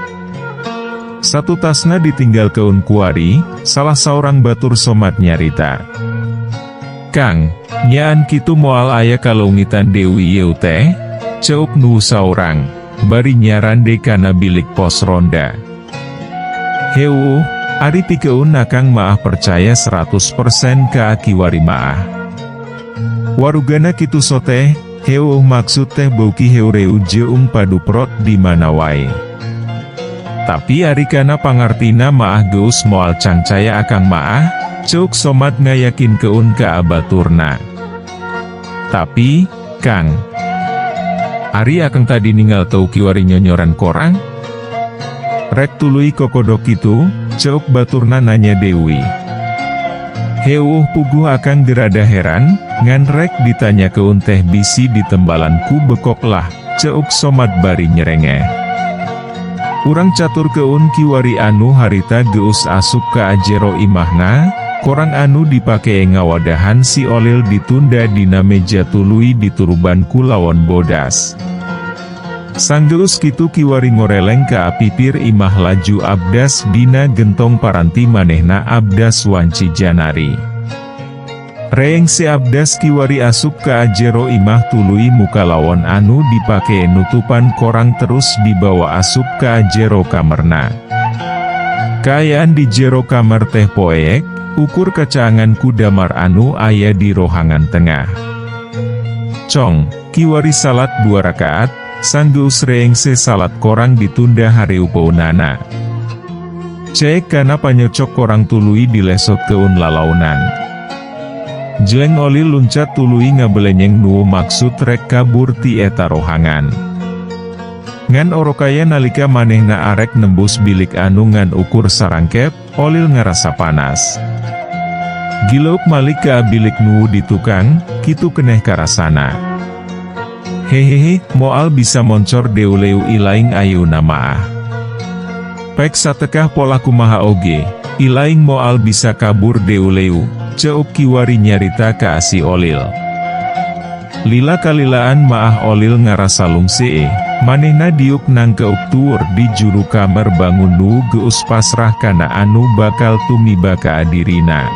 Satutasna ditinggalkeun kuari, salah saurang batur Somad nyarita. Kang, nyaan kitu moal aya kaleungitan deui ieu teh, ceuk nu saurang, bari nyarande kana bilik pos ronda. Heuuh, ari pikeun akang maah percaya 100% ka kiwari maah. Warugana kitu soteh, heuuh maksud teh beuki heureuy jeung paduprot di mana wae. Tapi ari kana pangartina maah geus moal cangcaya akang maah, ceuk Somad ngayakinkeun ka abaturna. Tapi, Kang, ari akang tadi ningal teu kiwari nyonyoran korang? Rek tuluy kokodok kitu, ceuk baturna nanya deui. Heuuh puguh akang gerada heran, ngan rek ditanyakeun teh bisi ditembalan ku bekok lah, ceuk Somad bari nyerengeh. Urang caturkeun kiwari anu harita geus asup ka ajero imahna, korang anu dipake ngawadahan si Olil ditunda dina meja tuluy dituruban ku lawon bodas. Sanggeus kitu kiwari ngoreleng ka apipir imah laju abdas dina gentong paranti manehna abdas wanci janari. Reengse abdas kiwari asup ka ajero imah tuluy muka lawon anu dipake nutupan korang terus dibawa asup ka ajero kamerna. Kaayaan di jero kamar teh poek, ukur kacaangan ku damar anu aya di rohangan tengah. Cong, kiwari salat dua rakaat, sanggeus reengse salat korang ditunda hareupeunana. Ceek kana panyocok korang tuluy dilesotkeun lalaunan. Jleng Olil luncat tuluy ngabelenyeng nu maksud rek kabur ti eta rohangan. Ngan orokaya nalika manehna arek nembus bilik anu ngan ukur sarangkep, Olil ngarasa panas. Gileuk malik ka bilik nu di tukang, kitu keneh karasana. Hehehe, moal bisa moncor deuleu ilaing ayeuna maah. Pek satekah pola kumaha oge, ilaing moal bisa kabur deuleu, ceuk kiwari nyarita ka si Olil. Lila kalilaan maah Olil ngarasa lungsee, manehna diuk nangkeuk tuur di juru kamar bangun nu geus pasrah kana anu bakal tumiba ka dirina.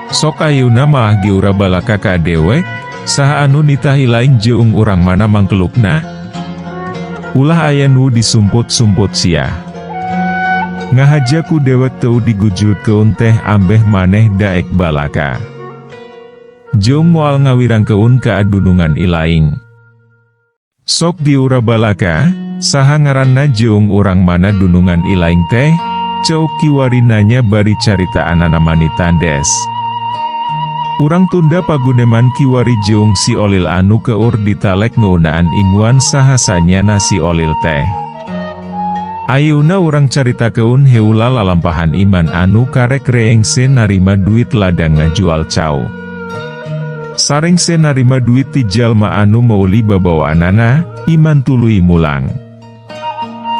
Sok ayeuna maah geura balaka ka dewek, saha anu nitah ilaing jeung urang mana mangkelukna? Ulah aya nu disumput-sumput siah. Ngahaja ku dewek teu digujurkeun teh ambeh maneh daek balaka. Jeung moal ngawirangkeun ka adunungan ilaing. Sok diura balaka, saha ngaranna jeung urang mana dunungan ilaing teh, ceuk kiwari nanya bari caritaanana mani tandes. Urang tunda paguneman kiwari jeung si Olil anu keur ditalek ngeunaan inguan saha sanyana si Olil teh. Ayeuna urang caritakeun heula lalampahan Iman anu karek reengse narima duit ladang ngajual cau. Sarengse narima duit ti jalma anu meuli babawaanana, Iman tuluy mulang.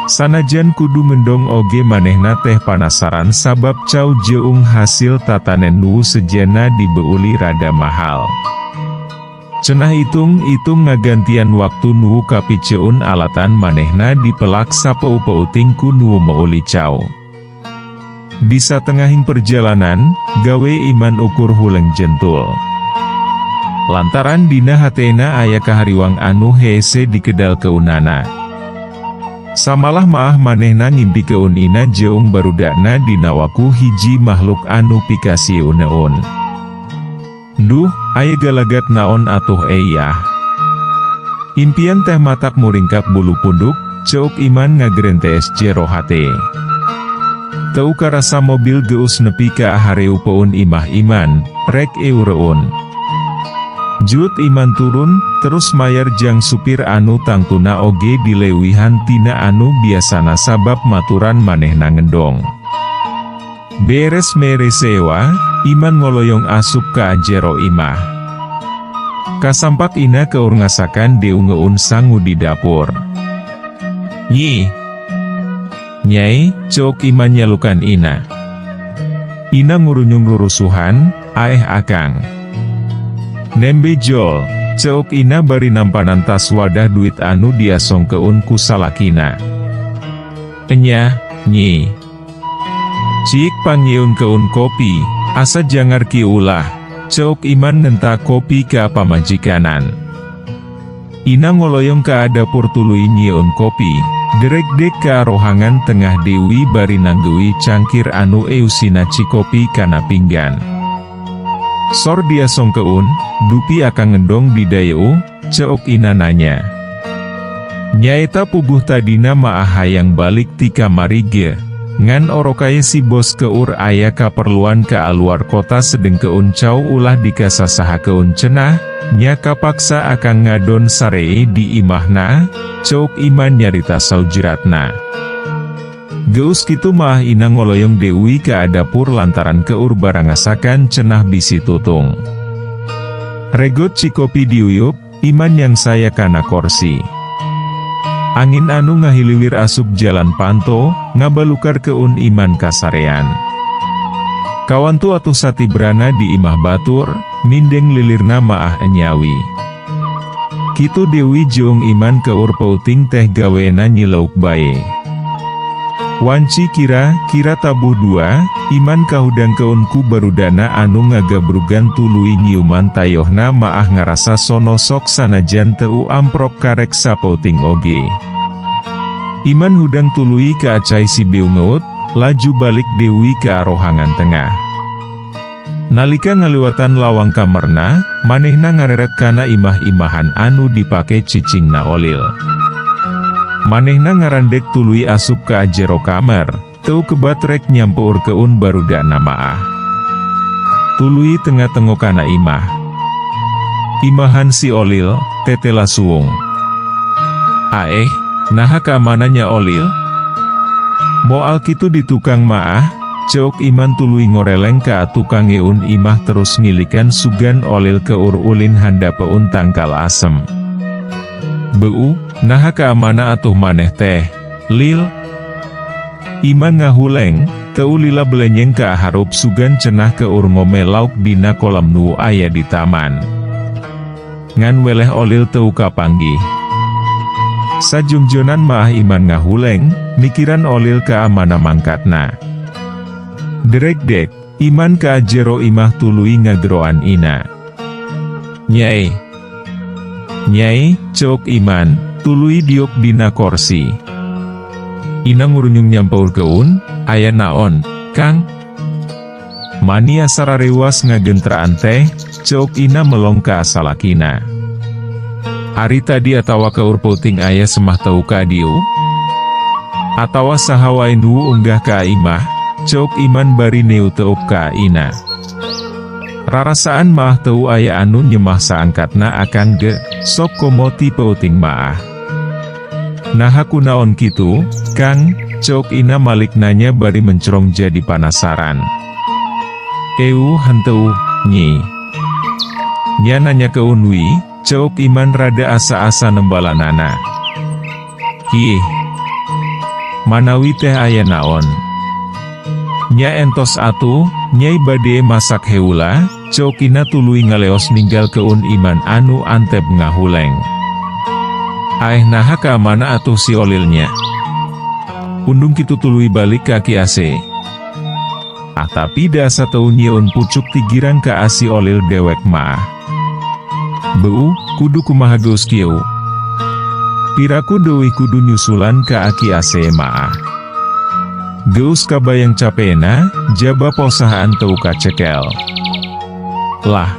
Sanajan kudu ngendong oge manehna teh panasaran sabab cau jeung hasil tatanen nu sejena dibeuli rada mahal. Cenah itung-itung ngagantian waktu nu kapiceun alatan manehna dipelak sapeu-peuting ku nu meuli cau. Di satengahing perjalanan, gawe Iman ukur huleng jentul. Lantaran dina hatena aya kahariwang anu hese dikedal keunana. Samalah maah manehna ngimpikeun Ina jeung barudakna dinawa ku hiji makhluk anu pikasieuneun. Duh, aya galagat naon atuh eyah. Impian teh matak muringkak bulu punduk, ceuk Iman ngagerentes jero hate. Teu karasa mobil geus nepi ka hareupeun imah Iman, rek eureun. Juut Iman turun, terus mayar jang supir anu tangtuna oge dileuwihan tina anu biasana sabab maturan manehna ngendong. Beres mere sewa, Iman ngoloyong asup ka jero imah. Kasampak Ina keur ngasakan deungeun sangu di dapur. "Nyi. Nyai," ceuk Iman nyalukan Ina. Ina ngurunyung rurusuhan, "Aeh, Akang. Nembe jol," ceuk Ina bari nampanan tas wadah duit anu diasongkeun ku salakina. "Enya, Nyi. Cik pangnyieunkeun kopi, asa jangar kieu ulah," ceuk Iman ngenta kopi ka pamajikanan. Ina ngoloyong ka dapur tuluy nyieun kopi, deregdek ka rohangan tengah Dewi bari nanggeui cangkir anu eusina cikopi kana pinggan. "Sor diasongkeun, dupi Akang ngendong di dayeu?" ceuk Ina nanya. "Nyaeta puguh tadina maah hayang balik ti kamari ge. Ngan orokaya si bos keur aya kaperluan ka luar kota sedengkeun cau ulah dikasasahakeun cenah, nya kapaksa Akang ngadon saree di imahna," ceuk Iman nyarita saujiratna. Geus kitu maah Ina ngoloyong Dewi ka dapur lantaran keur barangasakan cenah bisi tutung. Regot cikopi diuyup, Iman nyangsaya kana korsi. Angin anu ngahiliwir asup jalan panto, ngabalukarkeun Iman kasarean. Kawantu atuh satibrana di imah batur, mindeng lilirna maah enyawi. Kitu Dewi jeung Iman keur peuting teh gawena nyileuk bae. Wanci kira, kira tabuh dua, Iman kahudangkeun ku barudana anu ngagabrugan tuluy nyiuman tayohna. Maah ngarasa sono sok sanajan teu amprok karek sapeuting oge. Iman hudang tuluy kaacai si beungeut, laju balik Dewi ke rohangan tengah. Nalika ngaliwatan lawang kamarna, manehna ngareret kana imah-imahan anu dipake cicingna Olil. Manehna ngarandek tuluy asup ka jero kamar, teu kebat rek nyampeurkeun barudana maah. Tuluy tengah-tengok kana imah. Imahan si Olil, tetela suung. "Aeh, naha kamananya Olil? Moal kitu di tukang maah," ceuk Iman tuluy ngoreleng ka tukangeun imah terus ngilikan sugan Olil keur ulin handapeun tangkal asem. "Beu, naha kaamana atuh maneh teh, Lil?" Iman ngahuleng, teu lila belenyeng ka harup sugan cenah keur ngome lauk dina kolam nu aya di taman. Ngan weleh Olil teu kapanggih. Sajungjonan maah Iman ngahuleng, mikiran Olil ka amana mangkatna. Deregdek, Iman ka jero imah tuluy ngageroan Ina. "Nyai. Nyai," ceuk Iman, tuluy diuk dina korsi. Ina ngurunyung nyampeurkeun, "Aya naon, Kang?" "Mani asa rarewas ngagentraan teh," ceuk Ina melong ka salakina. "Ari tadi atawa keur peuting aya semah teu ka dieu? Atawa saha wae nu unggah ka imah?" ceuk Iman bari neuteup ka Ina. "Rarasaan maah teu aya anu nyemah saangkatna Akang ge, sok komo ti peuting maah." "Naha kunaon kitu, Kang?" ceuk Ina malik nanya bari mencrong jadi panasaran. "Eu henteu, Nyi. Nya nanyakeun we," ceuk Iman rada asa-asa nembalanana. "Hiih. Manawi teh aya naon?" "Nya entos atuh, Nyai bade masak heula," ceuk Ina tuluy ngaleos ninggalkeun Iman anu antep ngahuleng. "Aeh, naha ka mana atuh si Olilnya? Undung kitu tuluy balik ka Ki AC. Ah, tapi da asa teu nyieun pucuk tigirang ka si Olil dewek mah. Beu, kudu kumaha geus kieu?" Piraku deuih kudu nyusulan ka Aki Asee maah. Geus kabayang capeena, jaba pausahaan teu kacekel. Lah.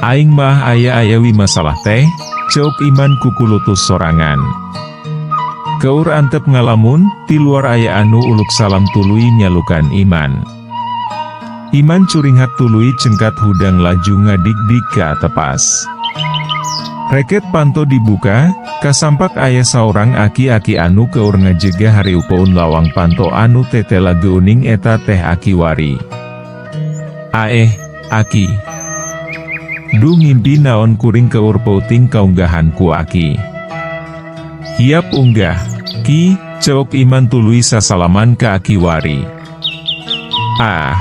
Aing mah aya-aya wi masalah teh, ceuk Iman kukulutus sorangan. Keur antep ngalamun, ti luar aya anu uluk salam tuluy nyalukan Iman. Iman curinghak tuluy cengkat hudang laju ngadigdig ka atepas. Reket panto dibuka, kasampak aya saurang aki-aki anu keur ngajega hareupeun lawang panto anu tetela geuning eta teh Aki Wari. Aeh, Aki. Duh, ngimpi naon kuring keur peuting kaunggahan ku Aki. Hiap unggah, Ki, ceuk Iman tuluy sasalaman ka Aki Wari. Ah.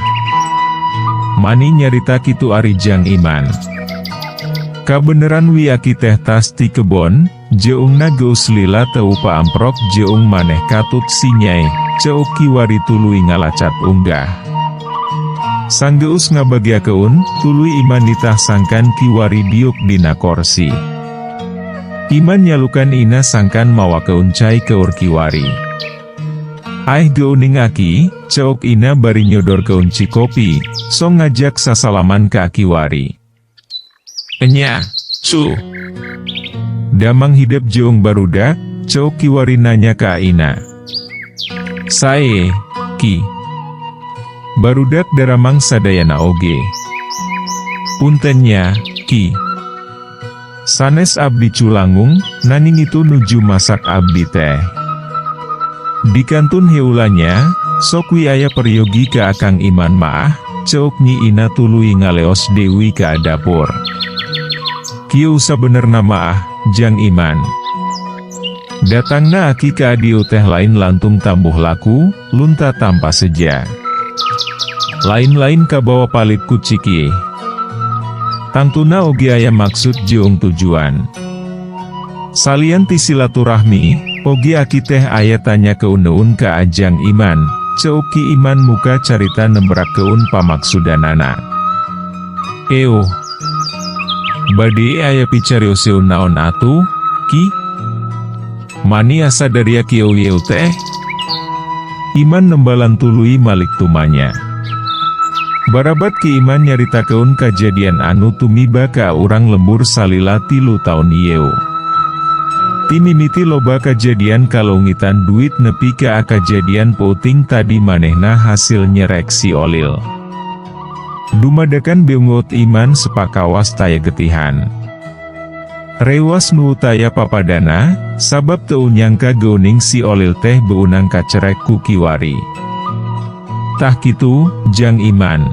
Mani nyarita kitu ari Jang Iman. Kabeneran wi Aki teh tas ti kebon, jeungna geus lila teu paamprok jeung maneh katut sinyai, ceuk Ki Wari tuluy ngalacat unggah. Sanggeus ngabagiakeun, tuluy Iman nitah sangkan Ki Wari diuk dina korsi. Iman nyalukan Ina sangkan mawakeun cai keur Ki Wari. Aeh, geuning Aki, ceuk Ina bari nyodorkeun cikopi, song ngajak sasalaman ka Aki Wari. Enya, su. Damang hidep jeung barudak, ceuk Ki Wari nanya ka Ina. Sae, Ki. Barudak daramang sadayana oge. Punten nya, Ki. Sanes abdi culangung, nanging itu nuju masak abdi teh. Dikantun heula nya, sok wi aya peryogi ka Akang Iman maah, ceuk Nyi Ina tuluy ngaleos deui ka dapur. Kieu sabenerna maah, Jang Iman. Datangna Aki ka dieu teh lain lantung tambuh laku, lunta tanpa seja. Lain-lain kabawa palit ku ciki. Tangtuna oge aya maksud jeung tujuan. Salian ti silaturahmi, oge Aki teh aya tanya keuneun ka Ajang Iman, ceuk Ki Iman muka carita nembrakeun pamaksudanana. Euh. Bade aya picarioseun naon atuh, Ki? Mani asa daria kieu ieu teh? Iman nembalan tuluy malik tumanya. Barabat Ki Iman nyaritakeun kajadian anu tumiba ka urang lembur salila 3 taun ieu. Timimiti loba kajadian kaleungitan duit nepi ka kajadian peuting tadi manehna hasil nyerek si Olil. Dumadakan beungeut Iman sepakawas taya getihan. Rewas nu taya papadana, sabab teu nyangka geuning si Olil teh beunang kacerek ku Ki Wari. Tah kitu, Jang Iman.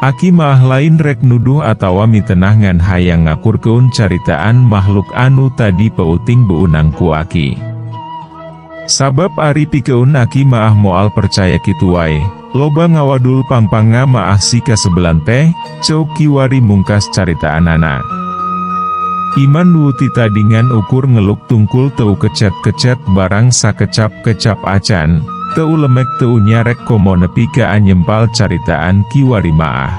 Aki maah lain rek nuduh atawa mitenah, ngan hayang ngakurkeun caritaan makhluk anu tadi peuting beunang ku Aki. Sabab ari pikeun Aki maah moal percaya kitu wae, loba ngawadul pangpangna maah si kasebelan teh, ceuk Ki Wari mungkas caritaanana. Iman nu titadingan ukur ngeluk tungkul teu kecet-kecet barang sakecap-kecap acan, teu lemek teu nyarek komo nepi ka anyempal caritaan Ki Wari maah.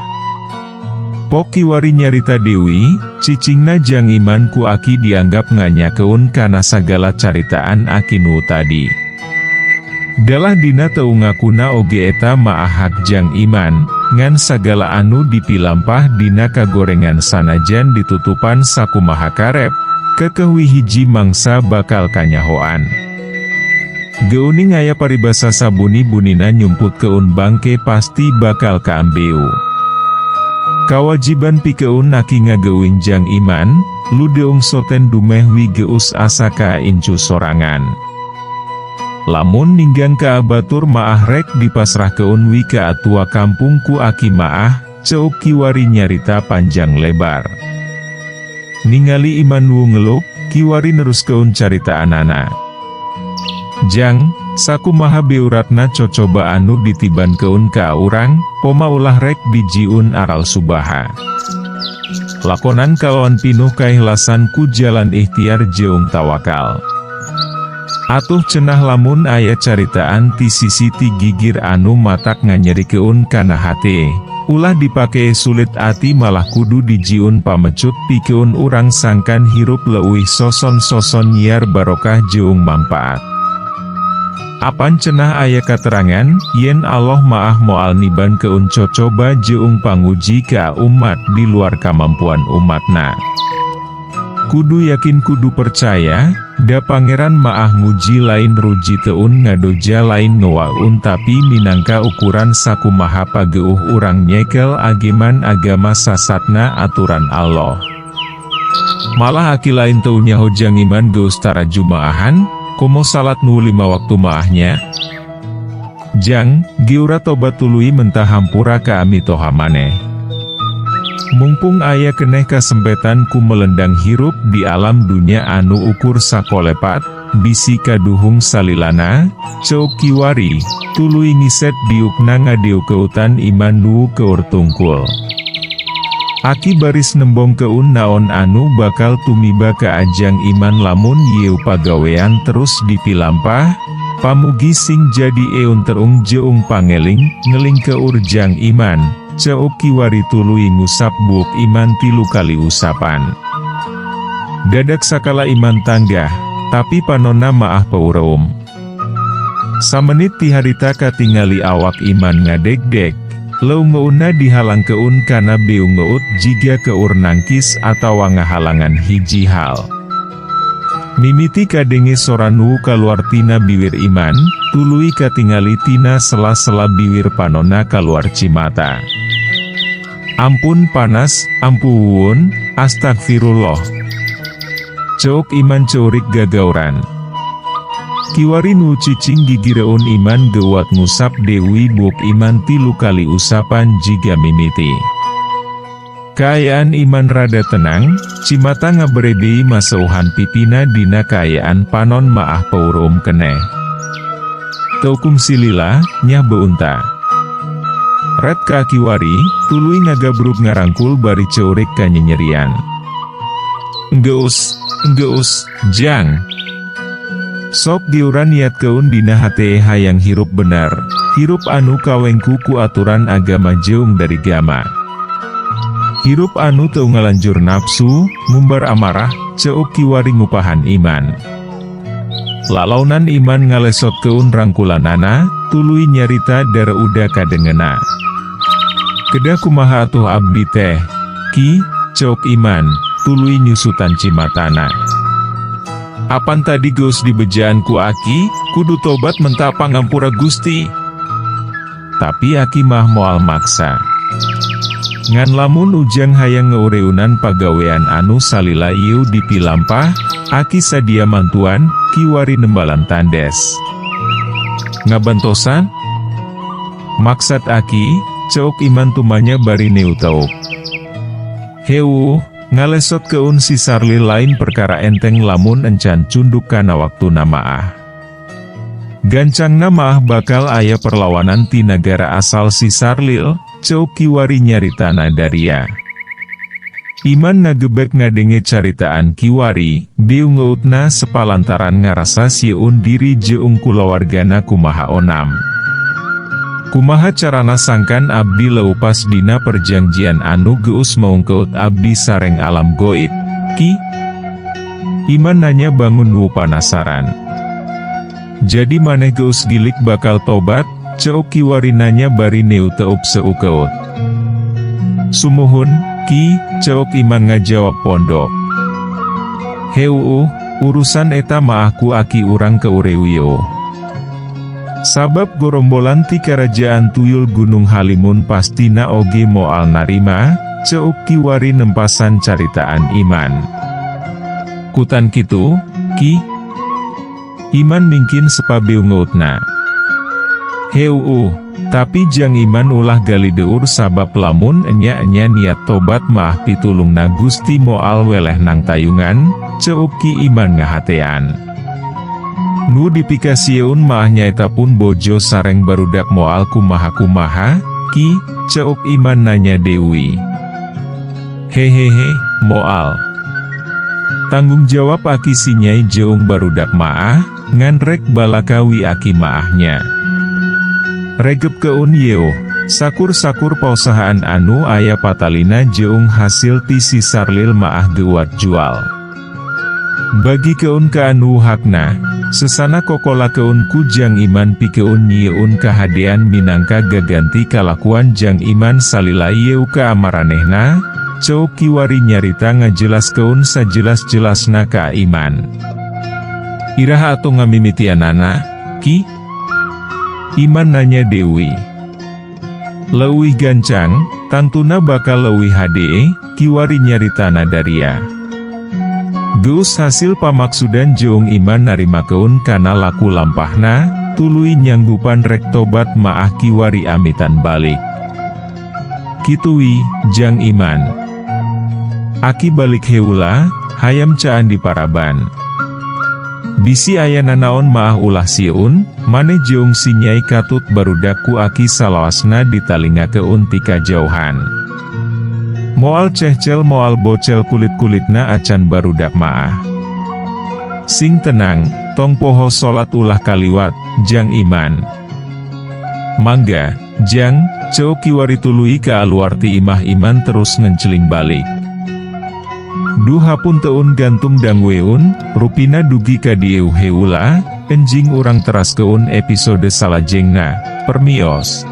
Pok Ki Wari nyarita deui, cicingna Jang Iman ku Aki dianggap nganyakeun kana sagala caritaan Aki nu tadi. Dalah dina teu ngakuna oge eta maah hak Jang Iman, ngan sagala anu dipilampah dina kagorengan sanajan ditutupan sakumaha karep, keukeuh wi hiji mangsa bakal kanyahoan. Geuning aya paribasa sabuni-bunina nyumputkeun bangke pasti bakal kaambeu. Kawajiban pikeun Aki ngageuing Jang Iman, ludeung soten dumeh wi geus asa ka incu sorangan. Lamun ninggang ka batur maah rek dipasrahkeun wi ka atua kampung ku Aki maah, ceuk Ki Wari nyarita panjang lebar. Ningali Iman nu ngeluk, Ki Wari neruskeun caritaanana. Jang, sakumaha beuratna cocoba anu ditibankeun ka urang, poma ulah rek dijiun aral subaha. Lakonan kalawan pinuh kaikhlasan ku jalan ikhtiar jeung tawakal. Atuh cenah lamun aya caritaan ti sisi ti gigir anu matak nganyerikeun kana hate, Ulah dipake sulit ati malah kudu dijiun pamecut pikeun urang sangkan hirup leuwih soson-soson nyiar barokah jeung mangpaat. Apan cenah aya katerangan, yen Allah maah moal nibankeun cocoba jeung panguji ka umat di luar kamampuan umatna. Kudu yakin kudu percaya, da Pangeran maah nguji lain ruji teun ngadoja lain ngewaun tapi minangka ukuran sakumaha pageuh urang nyekel ageman agama sasatna aturan Allah. Malah aki lain teu nyaho jang iman geus tara jumaahan, komo salat nu 5 waktu maahnya. Jang, geura tobat tuluy mentah hampura ka mitoha maneh. Mumpung aya keneh kasempetan ku melendang hirup di alam dunya anu ukur sakolepat, bisi kaduhung salilana, ceuk kiwari, tuluy ngiset diukna ngadiukeutan iman nu keur tungkul. Aki baris nembongkeun naon anu bakal tumiba ka ajang iman lamun yeu pagawean terus dipilampah, pamugi sing jadi eun terung jeung pangeling, ngeling keur jang iman, ceuk kiwari tuluy ngusap buuk iman 3 kali usapan. Dadak sakala iman tanggah, tapi panonna maah peureum. Samenit ti harita katingali awak iman ngadegdeg, leungeunna dihalangkeun kana beungeut jiga keur nangkis atawa ngahalangan hiji hal. Mimiti kadenge sora nu kaluar tina biwir iman, tuluy katingali tina sela-sela biwir panonna kaluar cimata. Ampun panas, ampun, astagfirullah. Ceuk iman ceurik gagauran. Kiwari nu cicing gigireun iman geuwat ngusap deui buuk iman 3 kali usapan jiga mimiti. Kaayaan iman rada tenang, cimata ngaberedei maseuhan pipina dina kaayaan panon maah peureum keneh. Teukum silila, nyah beunta. Red ka kiwari, tuluy ngagabrug ngarangkul bari ceurik kanyenyerian. Enggeus, enggeus, jang. Sok diuran niat keun dina hate hayang hirup bener, hirup anu kawengku ku aturan agama jeung dari gama. Hirup anu teu ngalanjur nafsu, ngumbar amarah, ceuk kiwari ngupahan iman. Lalaunan iman ngalesotkeun rangkulanana, tuluy nyarita dareuda kadengena. Kedah kumaha atuh abdi teh, ki, ceuk iman, tuluy nyusutan cimatana. Apan tadi geus dibejaan ku aki, kudu tobat menta pangampura Gusti. Tapi aki mah moal maksa. Ngan lamun ujang hayang ngeureunnan pagawean anu salila ieu dipilampah, aki sadia mantuan, kiwari nembalan tandes. Ngabantosan? Maksad aki, ceuk iman tumanya bari neuteuk. Heu, ngalesot keun si Sarli lain perkara enteng lamun encan cunduk kana waktu namaah. Gancangna maah bakal aya perlawanan ti nagara asal si Sarlil, ceuk kiwari nyaritana daria. Iman ngagebek ngadenge caritaan kiwari, biungeutna sepalantaran ngarasa sieun diri jeung kulawargana kumaha onam. Kumaha carana sangkan abdi leupas dina perjanjian anu geus maungkeut abdi sareng alam goib, ki? Iman nanya bangun nu panasaran. Jadi maneh geus gilik bakal tobat, ceuk kiwari nanya bari neuteup seukeut. Sumuhun, ki, ceuk iman ngajawab pondok. Heuuh, urusan eta maah ku aki urang keureuyeuh. Sabab gorombolan ti kerajaan tuyul Gunung Halimun pastina oge moal narima, ceuk kiwari nempasan caritaan iman. Kutan kitu, ki? Iman mingkin sepabeungeutna. Heuuh, tapi jang iman ulah galideur sabab lamun enya-enya niat tobat maah pitulungna Gusti moal weleh nang tayungan, ceuk ki iman ngahatean. Nu dipikasieun maah nyaeta pun bojo sareng barudak moal kumaha-kumaha, ki, ceuk iman nanya Dewi. Hehehe, moal. Tanggung jawab aki sinyai jeung barudak maah, nganrek balakawi aki maahnya. Regep keun yeuh, Sakur-sakur pausahaan anu aya patalina jeung hasil ti si Sarlil maah geuwat jual. Bagikeun ka anu hakna, sesana kokolakeun ku Jang Iman pikeun nyieun kahadean minangka gaganti kalakuan Jang Iman salila ieu ka amaranehna, ceuk kiwari nyarita ngajelaskeun sajelas-jelasna ka Iman. Iraha atuh ngamimitianana, Ki? Iman nanya Dewi. Leuwih gancang, tangtuna bakal leuwih hade, kiwari nyaritana daria. Geus hasil pamaksudan jeung Iman narimakeun kana laku lampahna, tuluy nyanggupan rek tobat maah kiwari amitan balik. Kitu wi, Jang Iman. Aki balik heula, hayam caan di paraban. Bisi aya nanaon maah ulah sieun, maneh jeung si Nyai katut barudak ku aki salawasna ditalingakeun ti kajauhan. Moal cehcel moal bocel kulit-kulitna acan barudak maah. Sing tenang, tong poho salat ulah kaliwat, Jang Iman. Mangga, Jang, ceuk kiwari tuluy kaluar ti imah Iman terus ngenceling balik. Duh hapunteun gantung dangueun, rupina dugi ka dieu heula, enjing urang teraskeun episode salajengna, permios.